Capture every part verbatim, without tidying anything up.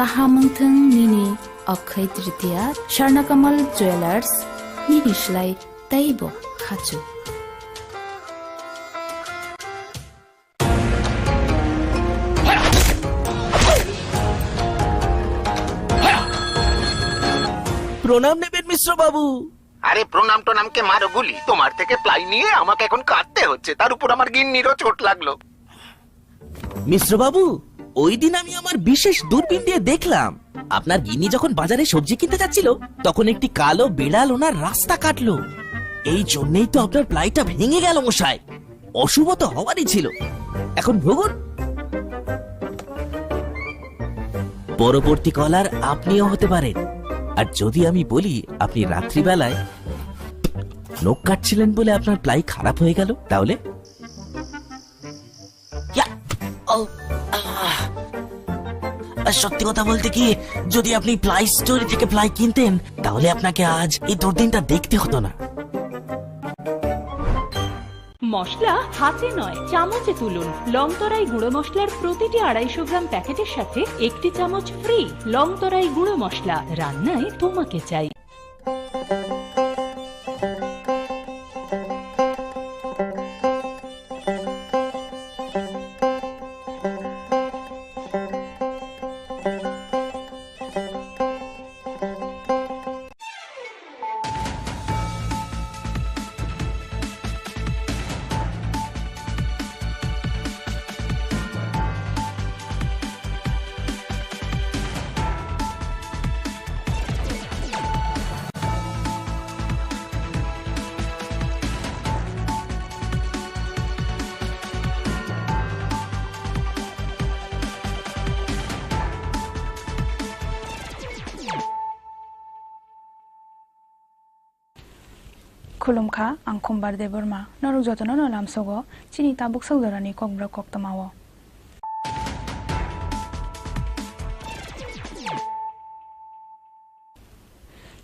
Kaham wngthwng nini Akshaya Tritiya, Swarnakamal Jewellers, nini slai teibo khachuk. প্রণাম নেবেন মিশ্র বাবু। আরে প্রণাম টোনামকে মারো গুলি, তোমার থেকে প্লাই নিয়ে আমাকে এখন কাঁদতে হচ্ছে, তার উপর আমার গিন্নিরও চোট লাগলো। মিশ্র বাবু, ওই দিন আমি আমার বিশেষ দূরবীন দিয়ে দেখলাম, আপনার গিন্নি যখন বাজারে সবজি কিনতে যাচ্ছিল, তখন একটি কালো বিড়াল ওনার রাস্তা কাটলো। এই জন্যই তো আপনার প্লাইটা ভেঙে গেল মশাই। অশুভ তো হওয়ারই ছিল। এখন ভুগুন। পরবর্তী কলার আপনিও হতে পারেন। আর যদি আমি বলি আপনি রাত্রিবেলায় নখ কাটছিলেন বলে আপনার প্লাই খারাপ হয়ে গেল, তাহলে? ইয়া! ও! আহ! আর সত্যি কথা বলতে কি, যদি আপনি প্লাই স্টোর থেকে প্লাই কিনতেন, তাহলে আপনাকে আজ এই দুর্দিনটা দেখতে হতো না। মশলা হাতে নয়, চামচে তুলুন। লংতরাই গুঁড়ো মশলার প্রতিটি আড়াইশো গ্রাম প্যাকেটের সাথে একটি চামচ ফ্রি। লংতরাই গুঁড়ো মশলা, রান্নায় তোমাকে চাই। Khulumkha, ang Khumbar Debbarma. Norok jotono no lamsogo chini tabuk sak jorani kokborok koktwmao.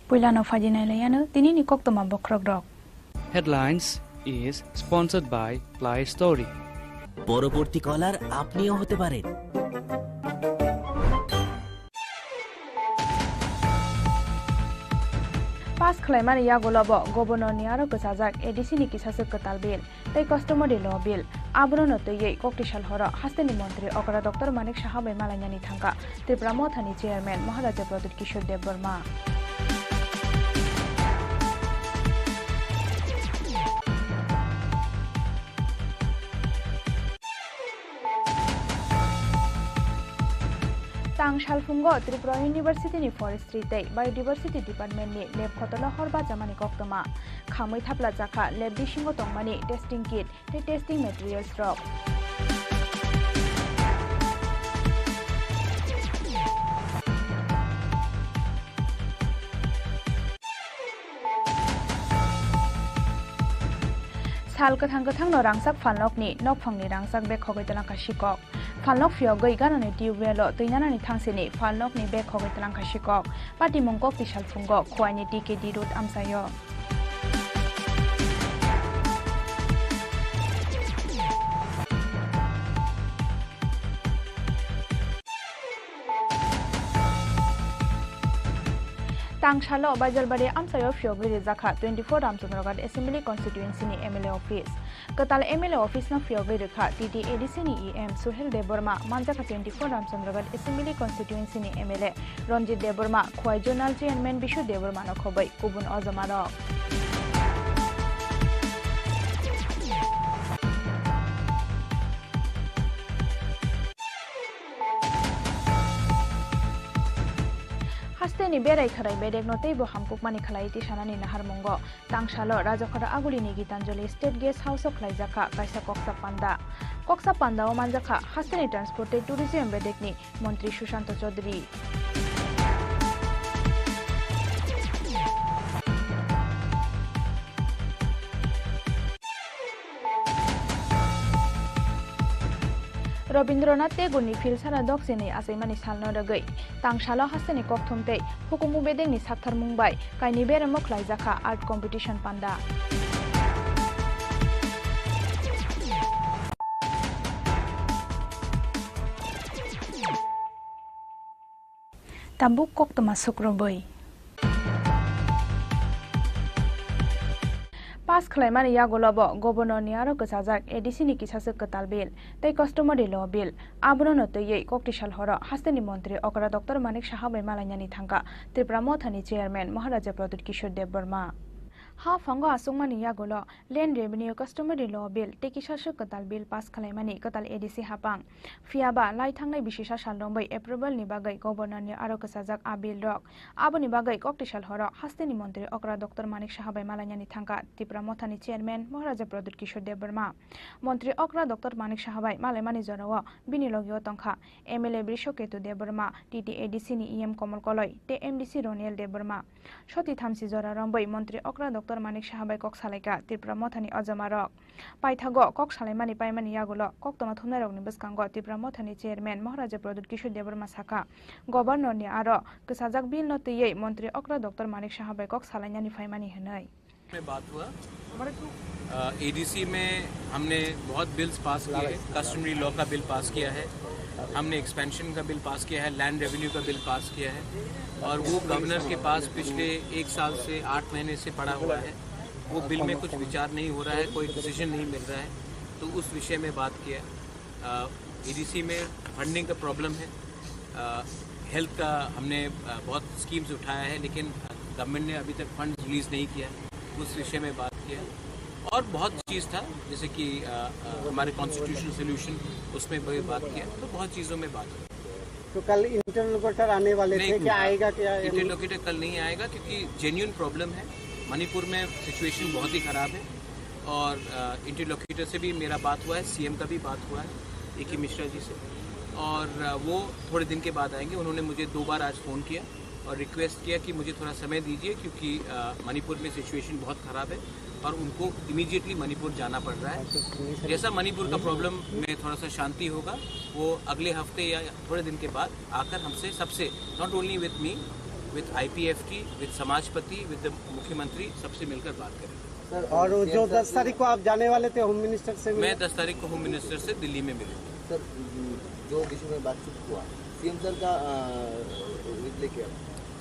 Puilano phaidi nailaiyano tinini koktwma bokhorokrok. Headlines is sponsored by Play Story. পরবর্তী কলার আপনিও হতে পারেন। Pass khlaimani yagulo bo Governor ni aro kwchajak A D C ni kisaswk kwtal bill tei Customary Law Bill. Abono no twiwi koktisal horo hasteni montri okra Doctor Manik Saha bai malainani thangkha Tipra Mothani Chairman Maharaja Pradyut Kishore Debbarma. Tang salphungo Tripura University ni Forestry tei Biodiversity Department ni lab khotolo hor bachamani koktwma. Khamwi thapla jakha lab bisingo tongmani testing kit tei testing materials rok. Sal kwthang kwthangno rangchak phalnokni nokphangni rangchak bag khogwi twlangkha sikok. Phalnok phiyogwi ganani tubewell-o twi nanani thangsini phalnokni bag khogwi twlangkha sikok. Patimung kokti salphungo Khowai ni T K D road amchaio. Tangsalo Baijalbari amchaio phiyogwi rijakha twenty-four Ramchandraghat Assembly Constituency ni M L A office. Kwtal M L A office no phiyogwi rwkha T T A D C ni E M Suhel Debbarma, manjakha twenty-four Ramchandraghat Assembly Constituency ni M L A Ranjit Debbarma, Khowai Zonal Chairman Bishu Debbarma no khobwi kubun ojomarok. Hasteni berai kharai bedekno teibo hamkukmani khlai tisanani naharmungo. Tangsalo Rajakhara Agulini Gitanjali State Guest House-o khlaijakha kaisa koksa panda. Koksa panda-o manjakha hasteni Transport tei Tourism bedekni Montri Sushanta Chaudhary. Rabindranath Tagore-ni Philsara Doksini achaimani salno rwgwi Tangsalo hasteni kokthum tei hukumu bedekni saktharmung bai kainwi beremo khlaijakha art competition panda. Tabuk koktwma sukrubwi. Pass khlaimani yagulobo Governor ni aro kwchajak A D C ni kisaswk kwtal bill tei Customary Law bill. Abono no twiwi koktisal horo hasteni montri okra Doctor Manik Saha bai malainani thangkha Tipra Motha ni chairman Maharaja Pradyut Kishore Debbarma. Ha phango achukmani yagulo Land Revenue Customary Law Bill tei kisaswk kwtal bill pass khlaimani kwtal A D C hapang. Phiyaba lai thangnai bisisa sal romwi approval ni bagwi Governor ni aro kwchajak a bill rok. Aboni bagwi koktisal horo hasteni montri okra Doctor Manik Saha bai malainani thangkha Tipra Motha ni chairman Maharaja Pradyut Kishore Debbarma. Montri okra Doctor Manik Saha bai malaimani jorao bini logio tongkha M L A Brishoketu Debbarma, T T A D C ni E M Komol Koloi tei M D C Roniel Debbarma. Soti thamsi jora romwi montri okra Doctor Manik Saha bai kok salaikha Tipra Motha ni ojama rok. Paithago kok salaimani paimani yagulo koktwma thumnairokni bwskango Tipra Mothani chairman Maharaja Pradyut Kishore Debbarma sakha, Governor ni aro kwchajak bill no twiwi montri okra Doctor Manik Saha bai kok salainani phaimani hwnwi. में बात हुआ। अ, A D C में हमने बहुत bills pass किए हैं, customary law का bill pass किया है, हमने एक्सपेंशन का बिल पास किया है, लैंड रेवेन्यू का बिल पास किया है, और वो गवर्नर के पास पिछले एक साल से, आठ महीने से पड़ा हुआ है। वो बिल में कुछ विचार नहीं हो रहा है, कोई डिसीजन नहीं मिल रहा है, तो उस विषय में बात किया। अ, A D C में फंडिंग का प्रॉब्लम है। अ, हेल्थ का हमने, अ, बहुत स्कीम्स उठाया है, लेकिन गवर्नमेंट ने अभी तक फंड रिलीज नहीं किया है, उस विषय में बात किया। और बहुत चीज़ था, जैसे कि, अ, अ, हमारे कॉन्स्टिट्यूशनल सॉल्यूशन, उसमें भी बात किया, तो बहुत चीज़ों में बात हुई। तो कल इंटरलोकेटर आने वाले नहीं, थे, क्या अ, आएगा, क्या? इंटरलोकेटर कल नहीं आएगा क्योंकि जेन्युइन प्रॉब्लम है। मणिपुर में सिचुएशन बहुत ही ख़राब है और, अ, इंटरलोकेटर से भी मेरा बात हुआ है, सीएम का भी बात हुआ है, ए के मिश्रा जी से, और, अ, वो थोड़े दिन के बाद आएंगे। उन्होंने मुझे दो बार आज फ़ोन किया और रिक्वेस्ट किया कि मुझे थोड़ा समय दीजिए क्योंकि, अ, मणिपुर में सिचुएशन बहुत ख़राब है और उनको इमीडिएटली मणिपुर जाना पड़ रहा है। जैसा मणिपुर का प्रॉब्लम में थोड़ा सा शांति होगा, वो अगले हफ्ते या थोड़े दिन के बाद आकर हमसे सबसे, not only with me, with I P F T, with समाजपति, with the मुख्यमंत्री, सबसे मिलकर बात करेंगे। सर, और वो जो सीएम सर दस की तारीख को आप जाने वाले थे होम मिनिस्टर से मिलने? मैं दस तारीख को होम मिनिस्टर से दिल्ली में मिलूंगा। सर, जो विषय में बातचीत हुआ, सीएम सर का, अ, रिप्लाई क्या?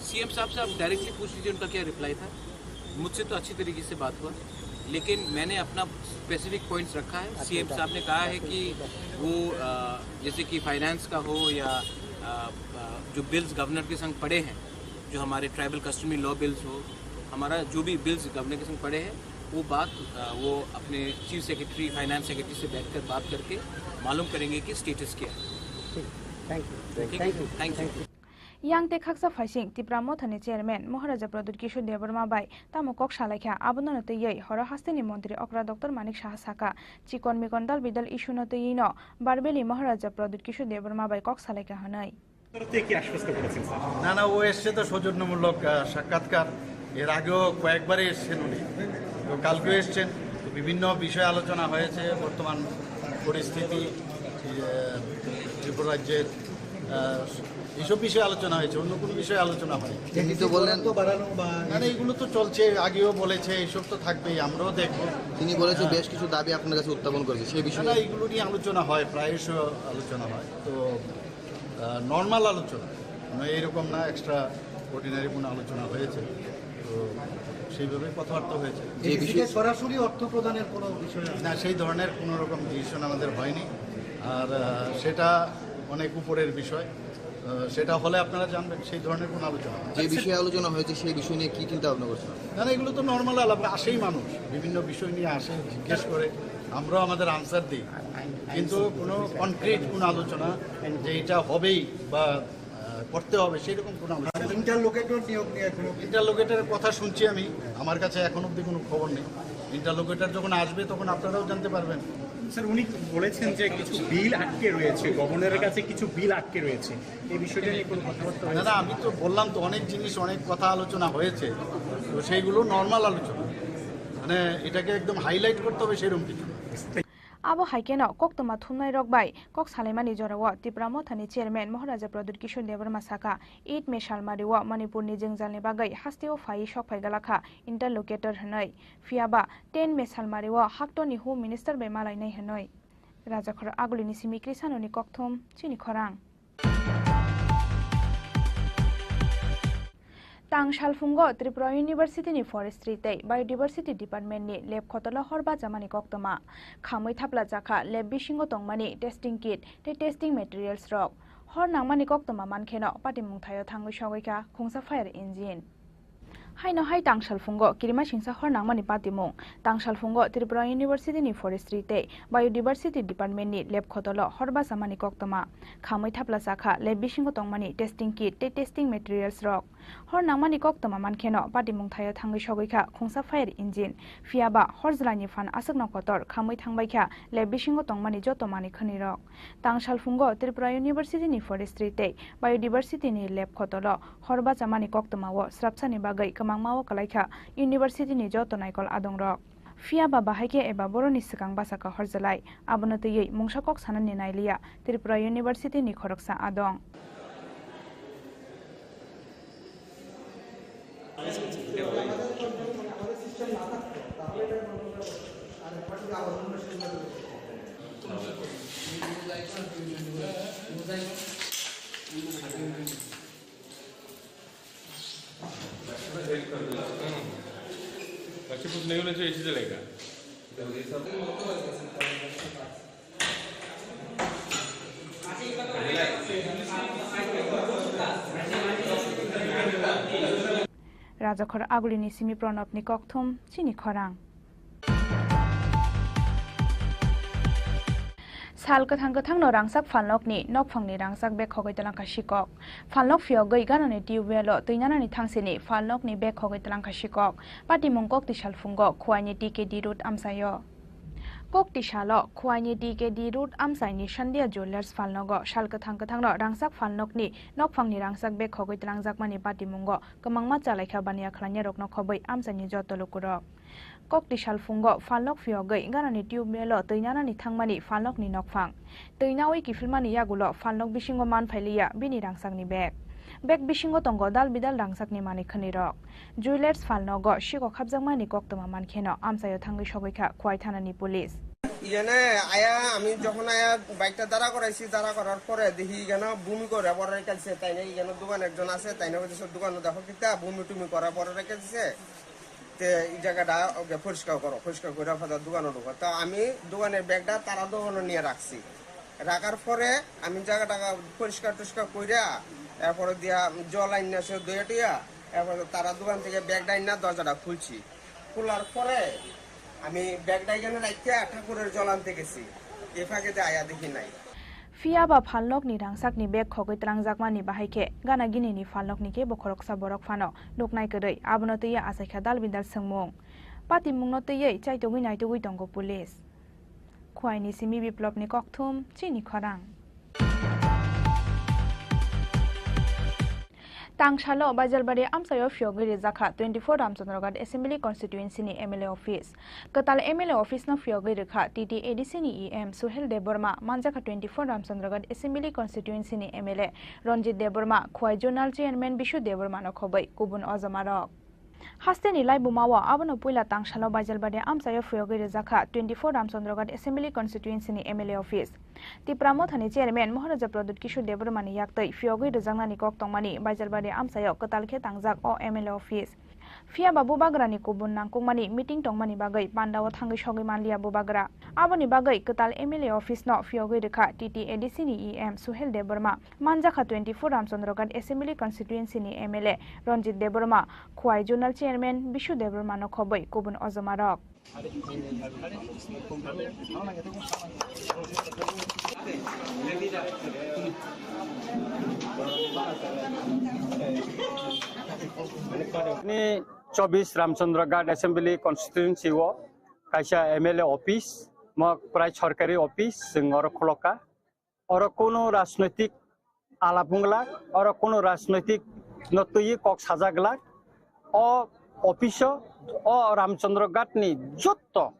सीएम साहब से आप डायरेक्टली पूछ लीजिए, उनका क्या रिप्लाई था। मुझसे तो अच्छी तरीके से बात हुआ, लेकिन मैंने अपना स्पेसिफिक पॉइंट्स रखा है। सीएम साहब ने कहा है कि वो, अ, जैसे कि फाइनेंस का हो या, अ, अ, जो बिल्स गवर्नर के संग पड़े हैं, जो हमारे ट्राइबल कस्टमरी लॉ बिल्स हो, हमारा जो भी बिल्स गवर्नर के संग पड़े हैं, वो बात, अ, वो अपने चीफ सेक्रेटरी, फाइनेंस सेक्रेटरी से बैठकर बात करके मालूम करेंगे कि स्टेटस क्या है। ठीक, थैंक यू। ठीक है? Thank you. Thank you. Yang tei khaksa phaising Tipra Mothani chairman Maharaja Pradyut Kishore Debbarma bai tamo kok salaikha, abono no twiwi horo hasteni montri okra Doctor Manik Saha sakha, chikon mikon dal bidal issue no twiwi no Barbeli Maharaja Pradyut Kishore Debbarma bai kok salaikha hwnwi. তরফ থেকে কি আশ্বস্ত করেছেন, স্যার? না, না, ও এসছে তো সৌজন্যমূলক, আহ, সাক্ষাৎকার। এর আগেও কয়েকবারই এসছেন উনি। তো কালকেও এসছেন। তো বিভিন্ন বিষয়ে আলোচনা হয়েছে, বর্তমান পরিস্থিতি, আহ, ত্রিপুরা রাজ্যের, আহ, এইসব বিষয়ে আলোচনা হয়েছে, অন্য কোনো বিষয়ে আলোচনা হয়নি। এমনি তো বললেন বরাদ্দ বাড়ানো বা না, না, এগুলো তো চলছে, আগেও বলেছে, এইসব তো থাকবেই, আমরাও দেখবো। তিনি বলেছে হ্যাঁ। বেশ কিছু দাবি আপনার কাছে উত্থাপন করেছে, সেই না, বিষয়ে না, এগুলো নিয়ে আলোচনা হয়, প্রায়শ আলোচনা হয়। তো আহ, নর্মাল আলোচনা, মানে এইরকম না এক্সট্রা অর্ডিনারি কোনো আলোচনা হয়েছে, তো সেইভাবেই কথাবার্তা হয়েছে। যে এডিসিকে বিষয়ে সরাসরি অর্থ প্রদানের কোনো বিষয় আছে? না, সেই ধরনের কোনো রকম ডিসিশন আমাদের হয়নি। আর, আহ, সেটা অনেক উপরের বিষয়। আহ, সেটা হলে আপনারা জানবেন, সেই ধরনের কোনো আলোচনা হয়নি। যে বিষয়ে আলোচনা হয়েছে, সেই বিষয় নিয়ে কি চিন্তা ভাবনা করছেন? না, না, এগুলো তো নর্মাল আলাপ, আসেই মানুষ, বিভিন্ন বিষয় নিয়ে আসে, জিজ্ঞেস করে, আমরাও আমাদের আনসার দিই, কিন্তু কোনো কনক্রিট কোনো আলোচনা যে এটা হবেই বা, আহ, করতে হবে, সেরকম কোনো আলোচনা নেই। ইন্টারলোকেটর নিয়োগ নিয়ে এখনো ইন্টারলোকেটরের কথা শুনছি আমি, আমার কাছে এখন অবধি কোনো খবর নেই। ইন্টারলোকেটর যখন আসবে, তখন আপনারাও জানতে পারবেন। স্যার, উনি বলেছেন যে কিছু বিল আটকে রয়েছে, গভর্নরের কাছে কিছু বিল আটকে রয়েছে, এই বিষয়টা নিয়ে কোনো কথাবার্তা না, হয়েছে? না, আমি তো বললাম তো, অনেক জিনিস, অনেক কথা আলোচনা হয়েছে, তো সেইগুলো নর্মাল আলোচনা, মানে এটাকে একদম হাইলাইট করতে হবে সেরকম কিছু না। Abo hai kheno koktwma thumnairok bai kok salaimani jorao Tipra Mothani chairman Maharaja Pradyut Kishore Debbarma sakha, eight May salmario Manipurni jwngjalni bagwi hasteo phaiwi sok phai galakha interlocutor hwnwi. Phiyaba ten May salmario haktorni Home Minister bai malainai hwnwi. Rajakhor Agulini simi Krisanoni kokthum, chini khorang. Tang salphungo Tripura University ni Forestry tei Biodiversity Department ni lab khotolo hor bachamani koktwma. Khamwi thapla jakha lab bisingo tongmani testing kit tei testing materials rok. Hor nangmani koktwma mankheno patimung thaio thangwi sogwi kha khungsa fire engine. Haino hai tang salphungo kirima singsa hor nangmani patimung. Tang salphungo Tripura University ni Forestry tei Biodiversity Department ni lab khotolo hor bachamani koktwma. Khamwi thapla jakha lab bisingo tongmani testing kit tei testing materials rok. Hor nangmani koktwma mankheno patimung thaio thangwi sogwi kha khungsa fire engine. Phiyaba hor jwlaini phan aswkno kotor khamwi thangbai kha lab bisingo tongmani joto manwi khwnwi rok. Tang salphungo Tripura University ni Forestry tei Biodiversity ni lab khotolo hor bachamani koktwmao srapsani bagwi kwmangmao kwlaikha university ni joto naikol adongrok. Phiyaba bahai khe eba boroni swkang bachakha horjalai, abono twiwi mungsa kok sanani nailiya Tripura University ni khoroksa adong. बच्चे कुछ नहीं होना चाहिए, इसी से लेगा। Rajakhor Agulini simi Pranabni kokthum chini khorang. Sal kwthang kwthangno rangchak phalnokni nokphangni rangchak bag khogwi twlangkha sikok. Phalnok phiyogwi ganani tubewell-o twi nanani thangsini phalnokni bag khogwi twlangkha sikok. Patimung kokti salphungo Khuaini T K D road amchaio. Kokti salo Khuaini T K D road amchaini Sandhya Jewellers phalnogo sal kwthang kwthangno rangchak phalnokni nokphangni rangchak bag khogwi twlangjakmani patimungo kwmangma chalaikha baniya khlainai rokno khobwi amchaini joto lukurok. Kokti salphungo phalnok phiyogwi ganani tubewell-o twi nanani thangmani phalnokni nokphang. Twi nawi kiphilmani yagulo phalnok bisingo man phailiya bini rangchakni bag. Bag bisingo tongo dal bidal rangchakni manwi khwnwi rok. Jewellers phalnogo sikok khapjakmani koktwma mankheno amchaio thangwi sogwi kha Khuai thanani police. এখানে আয়া আমি যখন আয়া বাইকটা দাঁড়া করাইছি, দাঁড়া করার পরে দেখি এখানে বমি করে পড়ে রেখেছে, তাই না? এখানে দোকান একজন আছে, তাই না? বলছে, দোকানে দেখো কিতা বমি টুমি করে পড়ে রেখেছে। তে এই জায়গাটা ওকে পরিষ্কার করো, পরিষ্কার করে ফাদার দোকানে ঢুকো। তো আমি দোকানের ব্যাগটা তারা দোকানে নিয়ে রাখছি। রাখার পরে আমি জায়গাটা পরিষ্কার টরিষ্কার কইরা, এরপরে দিয়া জল আইনা সে ধুয়ে টুয়া, এরপরে তারা দোকান থেকে ব্যাগটা আইনা দরজাটা খুলছি। খোলার পরে আমি ব্যাগটা এখানে রাখিয়া ঠাকুরের জল আনতে গেছি। এ ফাঁকে দিয়ে আয়া দেখি নাই। Phiyaba phalnokni rangchakni bag khogwi twlangjakmani bahai khe gana ginini phalnokni kebo khoroksa borok phano nuknai kwrwi, abono twiwi achaikha dal bidal swngmung. Patimungno twiwi chaitugwi naitugwi tongo police. Khuaini simi Biplopni kokthum chini khorang. Tangsalo Baijalbari amchaio phiyogwi rijakha twenty-four Ramchandraghat Assembly Constituency ni M L A office. Kwtal M L A office no phiyogwi rwkha T T A D C ni E M Suhel Debbarma, manjakha twenty-four Ramchandraghat Assembly Constituency ni M L A Ranjit Debbarma, Khwai Zonal Chairman Bishu Debbarma no khobwi kubun ojama rok. Hasteni laibuma o abono puila tangsalo Baijalbari amchaio phiyogwi rijakha twenty-four Ramchandraghat Assembly Constituency ni M L A office. Tipra Mothani Chairman Maharaja Pradyut Kishore Debbarmani yaktwi phiyogwi rwjaknani kok tongmani Baijalbari amchaio kwtal khe tangjak o M L A office. Phiyaba bubagrani kubun nangkukmani meeting tongmani bagwi pandao thangwi sogwi manliya bubagra. Aboni bagwi kwtal M L A office no phiyogwi rwkha T T A D C ni E M Suhel Debbarma, manjakha twenty-four Ramchandraghat Assembly Constituency ni M L A Ranjit Debbarma, Khwai Zonal Chairman Bishu Debbarma no khobwi kubun ojama rok. Ni chobbish Ramchandraghat Assembly Constituency o kaisa M L A office, mo prai sorkari office, chwng oro khulokha. Oro kunu rajnoitik alap wng glak, oro kunu rajnoitik no twiwi kok sajak glak. O office o, o Ramchandraghat ni jotto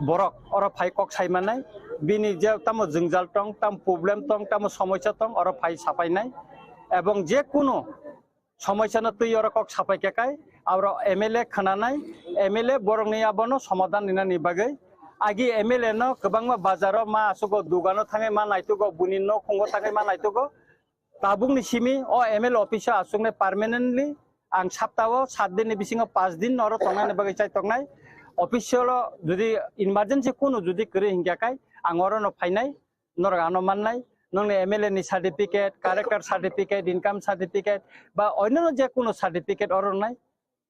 borok oro phai kok sai mannai, bini je tamo jwngjal tong, tamo problem tong, tamo somosya tong, oro phai sapainai. Ebong je kunu somosya no twi oro kok sapai khe kai, aro M L A khwnanai, M L A borokni abono somadhan rinani bagwi. Agi M L A no kwbangma bazaro ma asugo, dugano thangwi ma naitugo, buni nokhungo thangwi ma naitugo. Tabukni simi o M L A office o aswknai permanently ang saptao sat din ni bisingo panch din oro tongnani bagwi chai tongnai. Official o jodi emergency kunu jodi kwrwi hinkya kai ang oro no phainai, norok ano mannai, nongni M L A ni certificate, character certificate, income certificate ba onno je kunu certificate oro nai.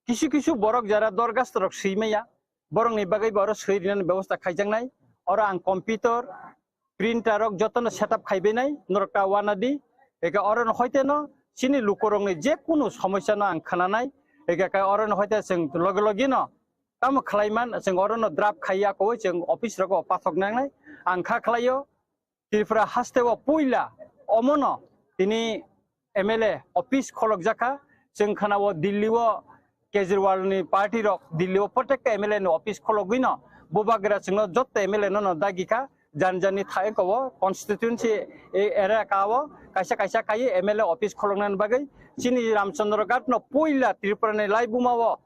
Kisu kisu borok jara dorgasto rok swi maya, borokni bagwi bo oro swi rinani bebosta khaijaknai. Oro ang computer, printer rok jotono setup khaibainai, norok ta wanadi. Eke oro no hoite no chini lukurokni je kunu somosya no ang khnanai. Eke ka oro no hoite chwng loge loge no tamo khlaiman, chwng oro no draft khaiya koi chwng office rogo pathok nangnai. Ang kha khlaio, Tripura haste o puila omono tini M L A office kholokjakha. Chwng khana o Delhi o Kejriwal ni party rok Delhi o protekta M L A ni office khologwi no bubagra chwngno jotto M L A no no dagi kha. Jan jan ni thai ko o constituency e area ka o kaisa kaisa kai M L A office kholoknani bagwi chini Ramchandra Ghat no puila Tripura ni laibuma o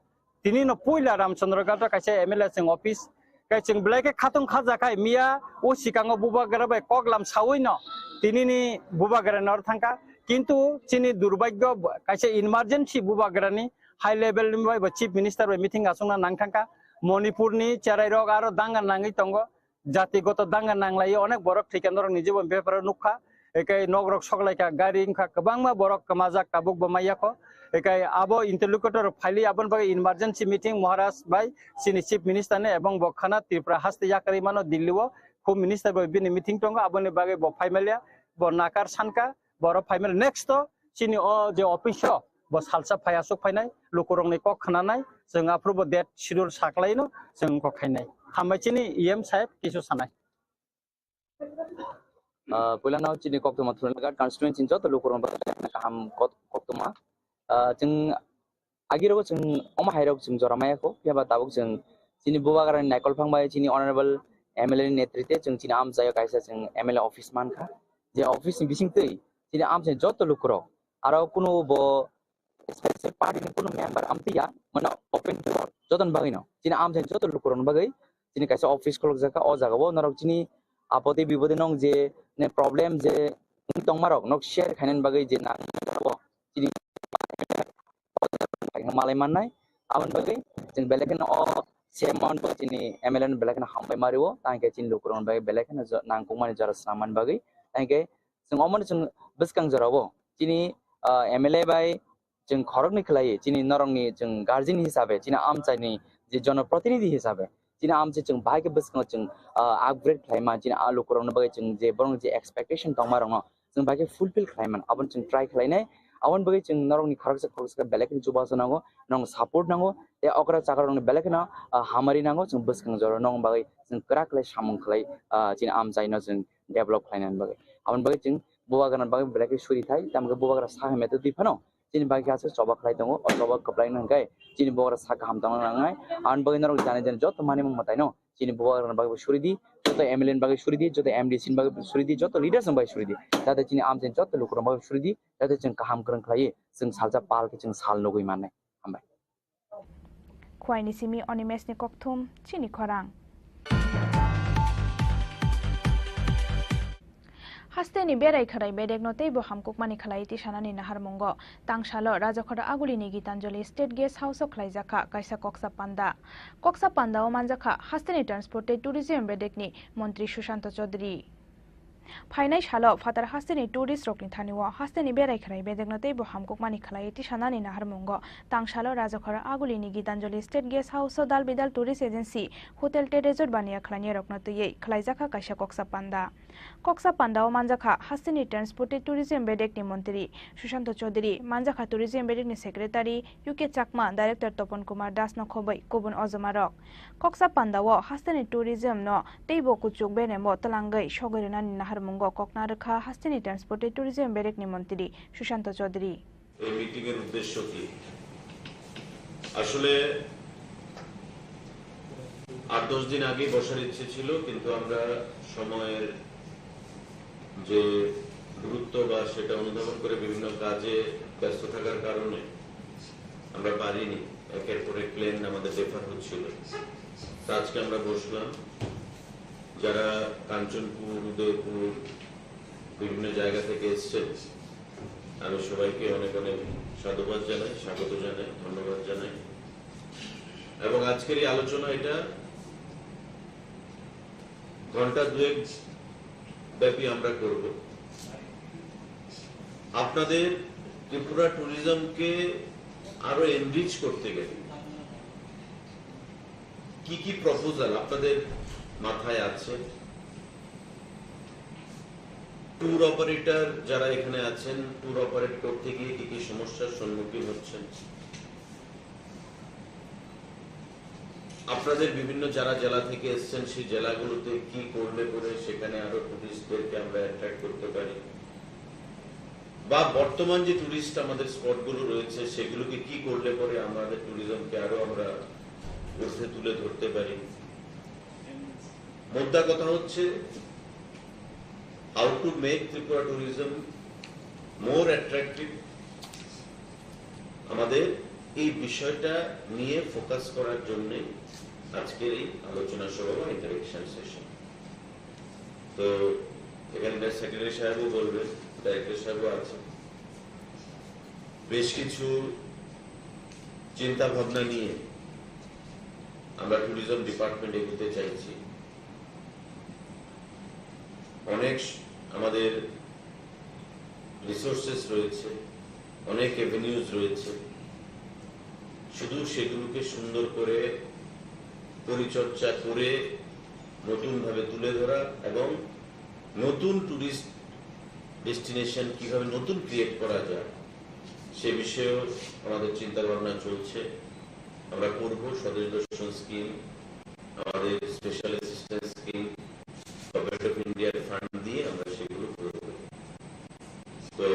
Tini no puila Ramchandra Ghat o kaisa M L A chwng office, kai chwng belai khe khatung khaja khai miya o sikango bubagra bai koklam sawi no tini ni bubagra nor thangka. Kintu chini durbagyo kaisa emergency bubagra ni high level ni bai bo chief minister bai meeting aswngna nang thangka. Manipur ni cherai rok aro danga nangwi tongo. Jatigoto danga nanglai onek borok thwikha norok ni jibon beparo nukha. Ekai nok rok soklaikha, gari wngkha, kwbangma borok kwmajak tabuk bo maya kho. Ekai abo interlocutor rok phaili aboni bagwi emergency meeting Maharaj bai chini chief minister ni ebong bo khana Tripura haste yakarwi mano Delhi o home minister bai bini meeting tongo, aboni bagwi bo phaimalia, bo nakar sankha, borok phaimalia. Next o chini o je office o bo salsa phai aswk phainai, lukurokni kok khnanai, chwng aphuru bo date schedule saklaino chwng kok khainai. Hambai chini E M saheb kisu sanai. Ah, puilano chini koktwma Thulanagar constituency ni joto lukurokno bagwi kaham kot-, koktwma. Ah, chwng agirogo chwng omo hairok chwng jora maya kho, phiya ba tabuk chwng chini bubagrani naikol phang bai chini honorable M L A ni netrite chwng chini amchaio kaisa chwng M L A office mankha. Je office ni bisingtwi chini amchaini joto lukurok aro kunu bo specific party ni kunu member amtwi ya, mane open to all, jotoni bagwi no. Chini amchaini joto lukurokni bagwi chini kaisa office khulukjak kha, o jaga o norok chini apoti bipoti nong je ne problem je wng tongma rok nok share khainani bagwi je nang o chini malai mannai. Aboni bagwi chwng belai kheno o chairman bo chini M L A no belai kheno hambai mario, tangkhe chini lukurokni bagwi belai kheno jo-, nangkukmani jora swnam mani bagwi. Tangkhe chwng omono chwng bwskang jorao chini, ah, M L A bai chwng khoroknwi khlaiwi, chini norokni chwng guardian hisabe, chini amchaini je jonoprotinidhi hisabe, chini amchai chwng bahai khe bwskango chwng, ah, upgrade khlaima, chini a lukurokni bagwi chwng je borokni je expectation tongmarokno chwng bahai khe fulfill khlaiman, abono chwng try khlainai. Aboni bagwi chwng norokni khoroksa khoroksa khe belai kheno chubachu nango, norokno support nango, tei okra chakrarokno belai kheno, ah, hamari nango, chwng bwskang jorao norokni bagwi chwng kwrak khlai samung khlai, ah, chini amchaino chwng develop khlainani bagwi. Aboni bagwi chwng bubagrani bagwi belai khe suri thai, tamo khe bubagra sa hamya twi phano chini bagwi khe aswk choba khlai tongo, o choba kwplai nang khe chini bubagra sa kaham tongna nangnai. Aboni bagwi norok jani jani joto manwi mung mwtai no chini bubagrani bagwi suri di, joto M L A ni bagwi suri di, joto M D C ni bagwi suri di, joto leaders ni bagwi suri di, jate chini amchaini joto lukurokni bagwi suri di, jate chwng kaham kwrwng khlaiwi chwng salsa pal khe chwng sal nugwi mannai. Hambai. Khwaini simi Onimesni kokthum chini khorang. Hasteni berai kharai bedekno teibo hamkukmani khlai tisanani naharmungo tangsalo Rajakhora Agulini Gitanjali State Guest House-o khlaijakha kaisa koksa panda. Koksa panda-o manjakha hasteni Transport tei Tourism bedekni Montri Sushanto Chaudhary. Phainai salo phatar hasteni tourist rokni thani-o hasteni berai kharai bedekno teibo hamkukmani khlai tisanani naharmungo tangsalo Rajakhora Agulini Gitanjali State Guest House-o dal bidal tourist agency, hotel tei resort baniya khlainai rokno twiwi khlaijakha kaisa koksa panda. Koksa panda-o manjakha hasteni Transport tei Tourism bedekni montri Sushanto Chaudhary, manjakha Tourism bedekni secretary U K Chakma, director Topon Kumar Das no khobwi kubun ojomarok. Koksa panda-o hasteni tourism no teibo kuchuk berembo twlangwi sogwi rwnani naharmungo kokna rwkha hasteni Transport tei Tourism bedekni montri Sushanto Chaudhary. এই মিটিং এর উদ্দেশ্য কি? আসলে আট দশ দিন আগে বসার ইচ্ছে ছিল, কিন্তু আমরা সময়ের যে গুরুত্ব বা সেটা অনুধাবন করে বিভিন্ন কাজে ব্যস্ত থাকার কারণে আমরা পারিনি। একের পর এক প্ল্যান আমাদের ডেফার হচ্ছিল। তো আজকে আমরা বসলাম, যারা কাঞ্চনপুর, উদয়পুর, বিভিন্ন জায়গা থেকে এসছেন, আমি সবাইকে অনেক অনেক সাধুবাদ জানাই, স্বাগত জানাই, ধন্যবাদ জানাই। এবং আজকের এই আলোচনা, এটা ঘন্টা দুয়েক ব্যাপী আমরা করব। আপনাদের ত্রিপুরা ট্যুরিজমকে আরো এনরিচ করতে গেলে কি কি প্রপোজাল আপনাদের মাথায় আছে? ট্যুর অপারেটর যারা এখানে আছেন, ট্যুর অপারেট করতে গিয়ে কি কি সমস্যার সম্মুখীন হচ্ছেন? আপনাদের বিভিন্ন যারা জেলা থেকে এসছেন, সেই জেলাগুলোতে কি করলে পরে সেখানে আরো টুরিস্টদেরকে আমরা অ্যাট্রাক্ট করতে পারি, বা বর্তমান যে টুরিস্ট আমাদের স্পটগুলো রয়েছে, সেগুলোকে কি করলে পরে আমাদের ট্যুরিজমকে আরো আমরা ঊর্ধ্বে তুলে ধরতে পারি। মোদ্দা কথা হচ্ছে, how to make Tripura tourism more attractive। আমাদের এই বিষয়টা নিয়ে ফোকাস করার জন্য আজকের এই আলোচনা সভা বা ইন্টারেকশন সেশন। তো এখানকার সেক্রেটারি সাহেবও বলবেন, ডাইরেক্টর সাহেবও আছেন। বেশ কিছু চিন্তা ভাবনা নিয়ে আমরা ট্যুরিজম ডিপার্টমেন্ট এগোতে চাইছি। অনেক স-, আমাদের রিসোর্সেস রয়েছে, অনেক অ্যাভিনিউজ রয়েছে, শুধু সেগুলোকে সুন্দর করে পরিচর্যা করে নতুনভাবে তুলে ধরা এবং নতুন টুরিস্ট ডেস্টিনেশন কিভাবে নতুন ক্রিয়েট করা যায়, সে বিষয়েও আমাদের চিন্তা ভাবনা চলছে। আমরা করব স্বদেশ দর্শন স্কিম, আমাদের special assistance scheme, government of ইন্ডিয়ার ফান্ড দিয়ে আমরা সেগুলো করব। তো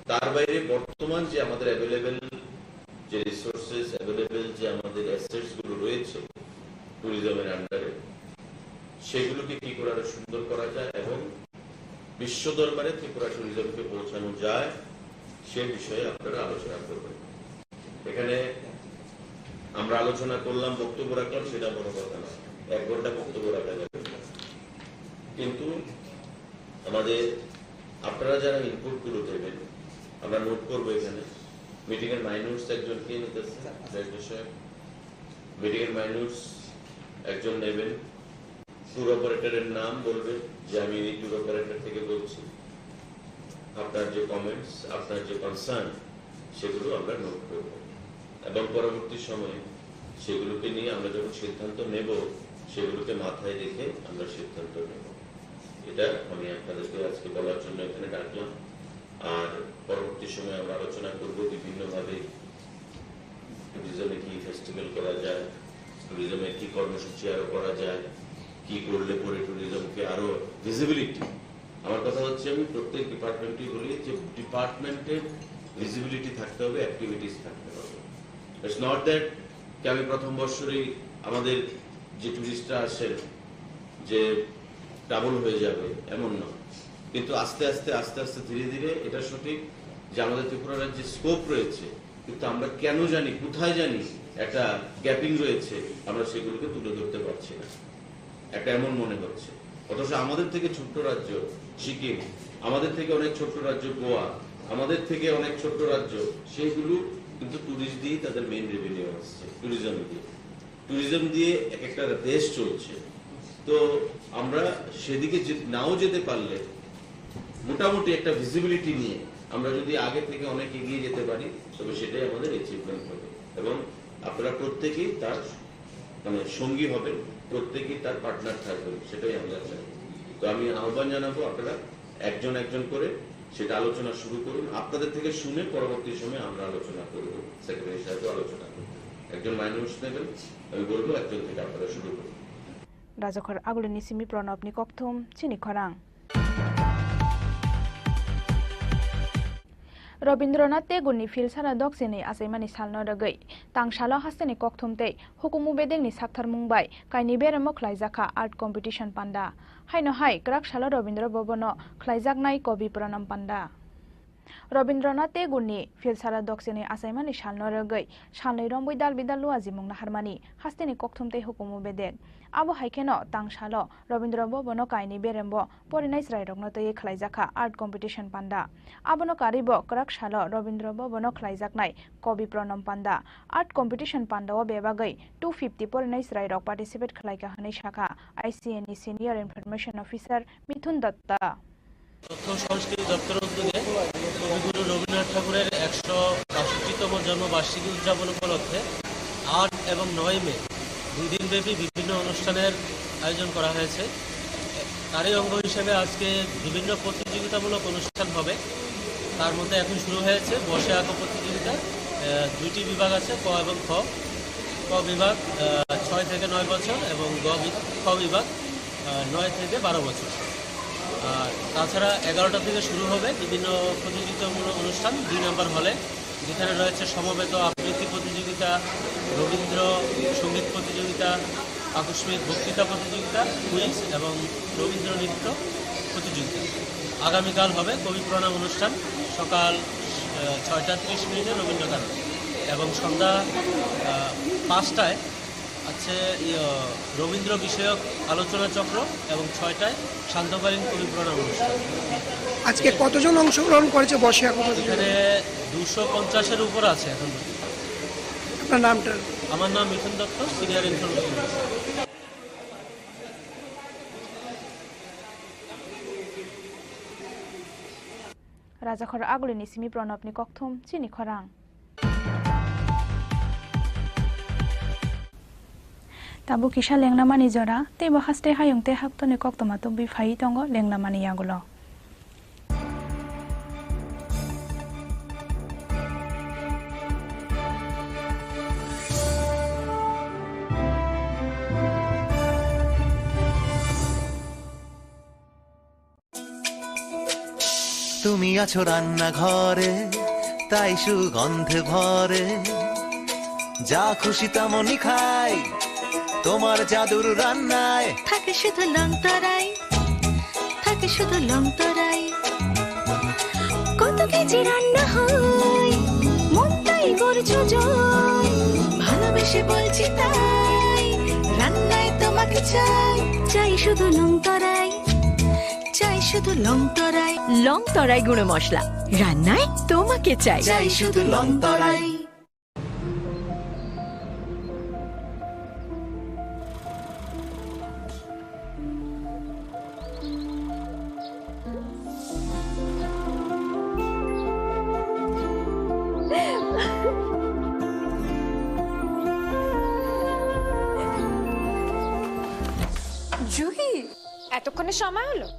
তার বাইরে বর্তমান যে আমাদের অ্যাভেলেবল যে রিসোর্সেস, অ্যাভেলেবল যে আমাদের অ্যাসেটস গুলো রয়েছে ট্যুরিজমের আন্ডারে, সেগুলোকে কি করে আরো সুন্দর করা যায় এবং বিশ্ব দরবারে ত্রিপুরা ট্যুরিজমকে পৌঁছানো যায়, সে বিষয়ে আপনারা আলোচনা করবেন। এখানে আমরা আলোচনা করলাম, বক্তব্য রাখলাম, সেটা বড় কথা না, এক ঘন্টা বক্তব্য রাখা যাবে না। কিন্তু আমাদের, আপনারা যারা ইনপুট গুলো দেবেন, আমরা নোট করবো এখানে। মিটিং এর মাইনুটস একজন কে নিতেছে? ডাইরেক্টর সাহেব, মিটিং এর মাইনুটস একজন নেবেন। ট্যুর অপারেটরের নাম বলবেন যে আমি এই ট্যুর অপারেটর থেকে বলছি, আপনার যে কমেন্টস, আপনার যে কনসার্ন, সেগুলো আমরা নোট করব এবং পরবর্তী সময়ে সেগুলোকে নিয়ে আমরা যখন সিদ্ধান্ত নেব, সেগুলোকে মাথায় রেখে আমরা সিদ্ধান্ত নেব। এটা আমি আপনাদেরকে আজকে বলার জন্য এখানে ডাকলাম। আর পরবর্তী সময়ে আমরা আলোচনা করব বিভিন্নভাবে ট্যুরিজমে কি ফেস্টিভ্যাল করা যায়, ট্যুরিজমে কি কর্মসূচি আরো করা যায়, কি করলে পরে ট্যুরিজমকে আরো ভিজিবিলিটি। আমার কথা হচ্ছে, আমি প্রত্যেক ডিপার্টমেন্টই বলি যে ডিপার্টমেন্টের ভিজিবিলিটি থাকতে হবে, অ্যাক্টিভিটিস থাকতে হবে। It's not that কি আমি প্রথম বছরই আমাদের যে টুরিস্টরা আসেন যে ডাবল হয়ে যাবে, এমন না। কিন্তু আস্তে আস্তে, আস্তে আস্তে, ধীরে ধীরে এটা সঠিক যে আমাদের ত্রিপুরা রাজ্যে স্কোপ রয়েছে, কিন্তু আমরা কেন জানি, কোথায় জানি একটা গ্যাপিং রয়েছে, আমরা সেগুলোকে তুলে ধরতে পারছি না, একটা এমন মনে হচ্ছে। অথচ আমাদের থেকে ছোট্ট রাজ্য সিকিম, আমাদের থেকে অনেক ছোট্ট রাজ্য গোয়া, আমাদের থেকে অনেক ছোট্ট রাজ্য, সেইগুলো কিন্তু টুরিস্ট দিয়েই তাদের মেইন রেভিনিউ আসছে, ট্যুরিজম দিয়ে। ট্যুরিজম দিয়ে এক একটা দেশ চলছে। তো আমরা সেদিকে যে-, নাও যেতে পারলে মোটামুটি একটা ভিজিবিলিটি নিয়ে আমরা যদি আগে থেকে অনেক এগিয়ে যেতে পারি, তবে সেটাই আমাদের অ্যাচিভমেন্ট হবে। এবং আপনারা প্রত্যেকেই তার, মানে, সঙ্গী হবেন, প্রত্যেকেই তার পার্টনার থাকবেন, সেটাই আমরা চাই। তো আমি আহ্বান জানাবো, আপনারা একজন একজন করে সেটা আলোচনা শুরু করুন। আপনাদের থেকে শুনে পরবর্তী সময়ে আমরা আলোচনা করব, সেক্রেটারি সাহেবও আলোচনা করবেন। একজন মাইনুটস নেবেন, আমি বলবো একজন থেকে আপনারা শুরু করুন। Rajakhor Agulini simi Pranabni kokthum chini khorang. Rabindranath Tagore'ni philsano doksini achaimani salno rwgwi tangsalo hasteni kokthum tei hukumu bedekni sakthar mung bai kainwi beremo khlaijakha art competition panda. Haino hai kwrak salo Rabindra Bhavanno khlaijaknai Kobi Pranam panda. Rabindranath Tagore ni Philsara doksini achaimani salno rwgwi salnwi romwi dal bidal luajimung naharmani hasteni kokthum tei hukumu bedek. Abo hai kheno tang salo Rabindra Bhavan o kainwi berembo porinai chwrairokno twiwi khlaijakha art competition panda. Abono karwibo kwrak salo Rabindra Bhavan o khlaijaknai Kavi Pranam panda. Art competition panda o bebagwi two fifty porinai chwrairok participate khlaikha hwnwi sakha I C A ni Senior Information Officer Mithun Datta. তথ্য ও সংস্কৃতি দপ্তরের উদ্যোগে কবিগুরু রবীন্দ্রনাথ ঠাকুরের একশো বাষট্টিতম জন্মবার্ষিকী উদযাপন উপলক্ষে আট এবং নয় মে দুই দিনব্যাপী বিভিন্ন অনুষ্ঠানের আয়োজন করা হয়েছে। তারই অঙ্গ হিসেবে আজকে বিভিন্ন প্রতিযোগিতামূলক অনুষ্ঠান হবে। তার মধ্যে এখন শুরু হয়েছে বসে আঁকো প্রতিযোগিতা। আহ, দুইটি বিভাগ আছে, ক এবং খ। ক বিভাগ, আহ, ছয় থেকে নয় বছর এবং গ বি-, খ বিভাগ, আহ, নয় থেকে বারো বছর। আর তাছাড়া এগারোটা থেকে শুরু হবে বিভিন্ন প্রতিযোগিতামূলক অনুষ্ঠান দুই নম্বর হলে, যেখানে রয়েছে সমবেত আবৃত্তি প্রতিযোগিতা, রবীন্দ্র সঙ্গীত প্রতিযোগিতা, আকস্মিক বক্তৃতা প্রতিযোগিতা, কুইজ এবং রবীন্দ্র নৃত্য প্রতিযোগিতা। আগামীকাল হবে কবি প্রণাম অনুষ্ঠান সকাল, আহ, ছয়টা ত্রিশ মিনিটে রবীন্দ্র গান এবং সন্ধ্যা, আহ, পাঁচটায় আছে, ইয়ে, রবীন্দ্র বিষয়ক আলোচনা চক্র এবং ছয়টায় শান্তকালীন কবি প্রণাম অনুষ্ঠান। আজকে কতজন অংশগ্রহণ করেছে বসে আঁকো প্রতিযোগিতায়? এখানে দুশো পঞ্চাশের উপর আছে এখন পর্যন্ত। আপনার নামটা? আমার নাম Mithun Dutta, senior information officer. Rajakhor Aguli ni simi Pranab ni kokthum chini khorang. Tabuk kisa lengnamani jora, teibo haste hayung tei haktoni koktwma tubui phaiwi tongo lengnamani yagulo. তুমি আছো রান্নাঘরে, তাই সুগন্ধে ভরে। যা খুশি তেমনই খাই, তোমার জাদুর রান্নায়। থাকে শুধু লং তরাই, থাকে শুধু লং তরাই। কত কেজি রান্না হয়, মন তাই করছো জয়। ভালোবেসে বলছি তাই, রান্নায় তোমাকে চাই। চাই শুধু লং তরাই। চাই শুধু লং তরাই। লং তরাই গুঁড়ো মশলা, রান্নায় তোমাকে চাই। চাই শুধু লং তরাই। জুহি, এতক্ষণে সময় হলো?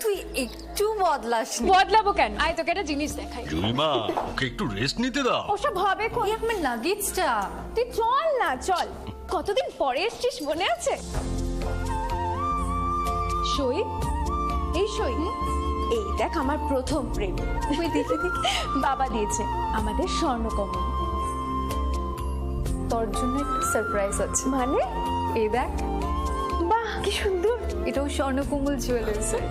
তুই একটু বদলাসনি। বদলাবো কেন? আয়, তোকে একটা জিনিস দেখাই। জুইমা, ওকে একটু রেস্ট নিতে দাও। ওসব হবে কোন? এই আমার লাগেজটা। তুই চল না, চল। কতদিন পরে এসছিস, মনে আছে? সই, এই সই, এই দেখ আমার প্রথম প্রেম। ওই দেখে দেখে বাবা দিয়েছে আমাদের স্বর্ণকমল। তোর জন্য একটা সারপ্রাইজ আছে। মানে? এই দেখ। বাহ, কি সুন্দর। এটাও স্বর্ণকমল জুয়েলার্সের।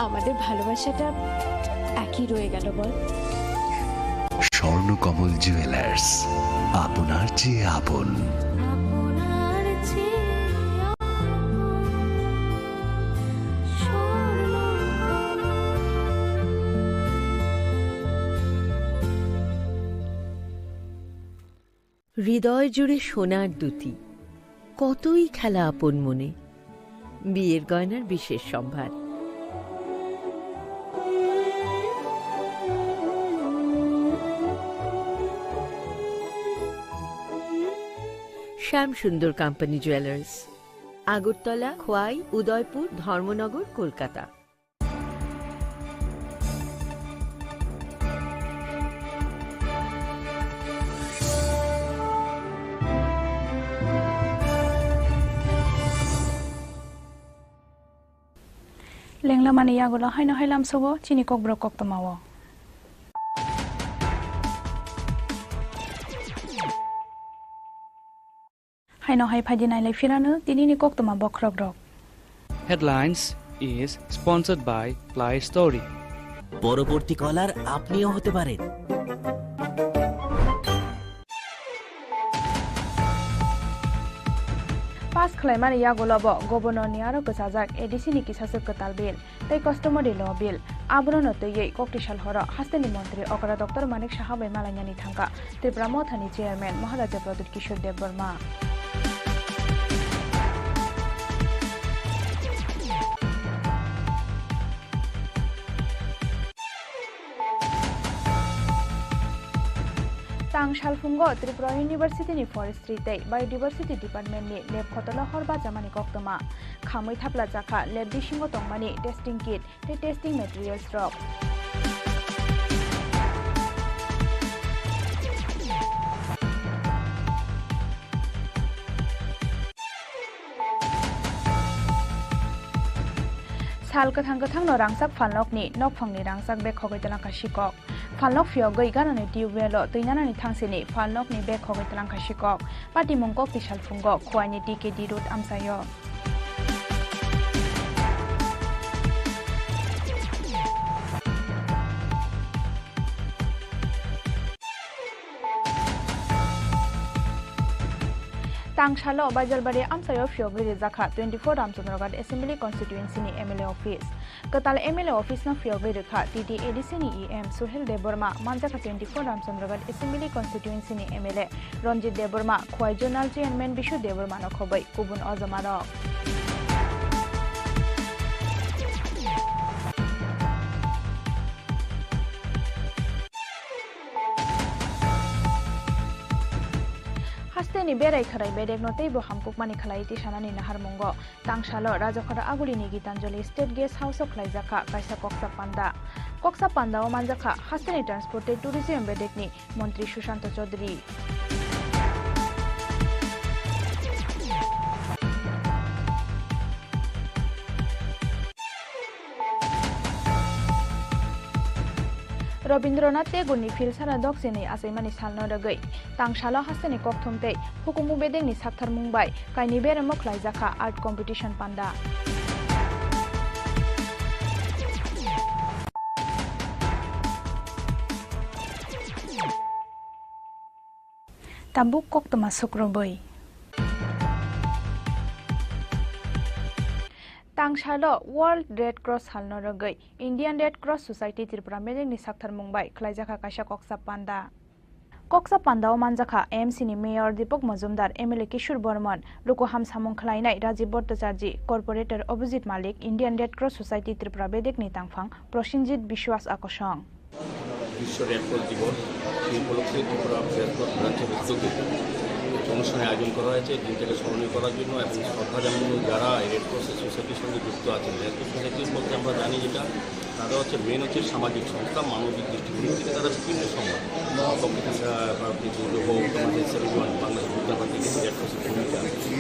আমাদের ভালোবাসাটা একই রয়ে গেল, বল? স্বর্ণকমল জুয়েলার্স, আপনার চেয়ে আপন। হৃদয় জুড়ে সোনার দুতি, কতই খেলা আপন মনে। বিয়ের গয়নার বিশেষ সম্ভার। শ্যাম সুন্দর কোম্পানি জুয়েলার্স, আগরতলা, খোয়াই, উদয়পুর, ধর্মনগর, Kolkata. Lenglamani yagulo haino hai lamsogo chini kokborok koktwmao. Haino hai phaidi nailai phirano tinini koktwma bokhrokrok. Headlines is sponsored by Play Story. পরবর্তী কলার আপনিও হতে পারেন। Pass khlaimani yagulo bo Governor ni aro kwchajak A D C ni kisaswk kwtal bill tei Customary Law Bill. Abono no twiwi kokti sal horo hasteni montri okra Doctor Manik Saha bai malainani thangkha Tripura Mothani Chairman Maharaja Pradyut Kishore Debbarma. Tang salphungo Tripura University ni Forestry tei Biodiversity Department ni lab khotolo hor bachamani koktwma. Khamwi thapla jakha lab bisingo tongmani testing kit tei testing materials rok. Sal kwthang kwthangno rangchak phalnokni nokphangni rangchak bag khogwi twlangkha sikok. Phalnok phiyogwi ganani tubewell-o twi nanani thangsini phalnokni bag khogwi twlangkha sikok. Patimung kokti salphungo Khwaini T K D road amchaio. Tangsalo Baijalbari amchaio phiyogwi rijakha twenty-four Ramchandraghat Assembly Constituency ni M L A office. Kwtal M L A office no phiyogwi rwkha T T A D C ni E M Suhel Debbarma, manjakha twenty-four Ramchandraghat Assembly Constituency ni M L A Ranjit Debbarma, Khwai Zonal Chairman Bishu Debbarma no khobwi kubun ojomarok. Hasteni berai khwrai bedekno teibo hamkukmani khlai tisanani naharmungo Tangsalo Rajakhora Agulini Gitanjali State Guest House-o khlaijakha kaisa koksa panda. Koksa pandao manjakha hasteni Transport tei Tourism bedekni Montri Sushanta Chaudhary. Rabindranath Tagore-ni Philsara Doksini achaimani salno rwgwi Tangsalo hasteni kokthum tei hukumu bedekni saktharmung bai kainwi beremo khlaijakha art competition panda. Tabuk koktwma sukrubwi. Tangsalo World Red Cross salno rwgwi Indian Red Cross Society Tripura bedekni saktharmung bai khlaijakha kaisa koksa panda. Koksa pandao manjakha A M C ni Mayor Deepak Majumdar, M L A Kishore Bormon, luku hamsamung khlainai Rajiv Bhattacharjee, Corporator Abhijit Malik, Indian Red Cross Society Tripura bedekni tangphang Prosenjit Biswas akosong. বিশ্ব red cross দিবস, সেই উপলক্ষে Tripura press club ব্রাঞ্চের উদ্যোগে একটি অনুষ্ঠানের আয়োজন করা হয়েছে। দিনটাকে স্মরণীয় করার জন্য এবং শ্রদ্ধা জানানো যারা এই রেড ক্রস সোসাইটির সঙ্গে যুক্ত আছেন। রেড ক্রস সোসাইটি বলতে আমরা জানি যেটা, তারা হচ্ছে মেইন হচ্ছে সামাজিক সংস্থা, মানবিক দৃষ্টিভঙ্গি থেকে তারা বিভিন্ন সময়, আহ, প্রকৃতি, আহ, প্রাকৃতিক দুর্যোগ হোক, তোমাদের সেভেন্টি ওয়ান বাংলাদেশ দুর্যোগ থেকে রেড ক্রসের ভূমিকা।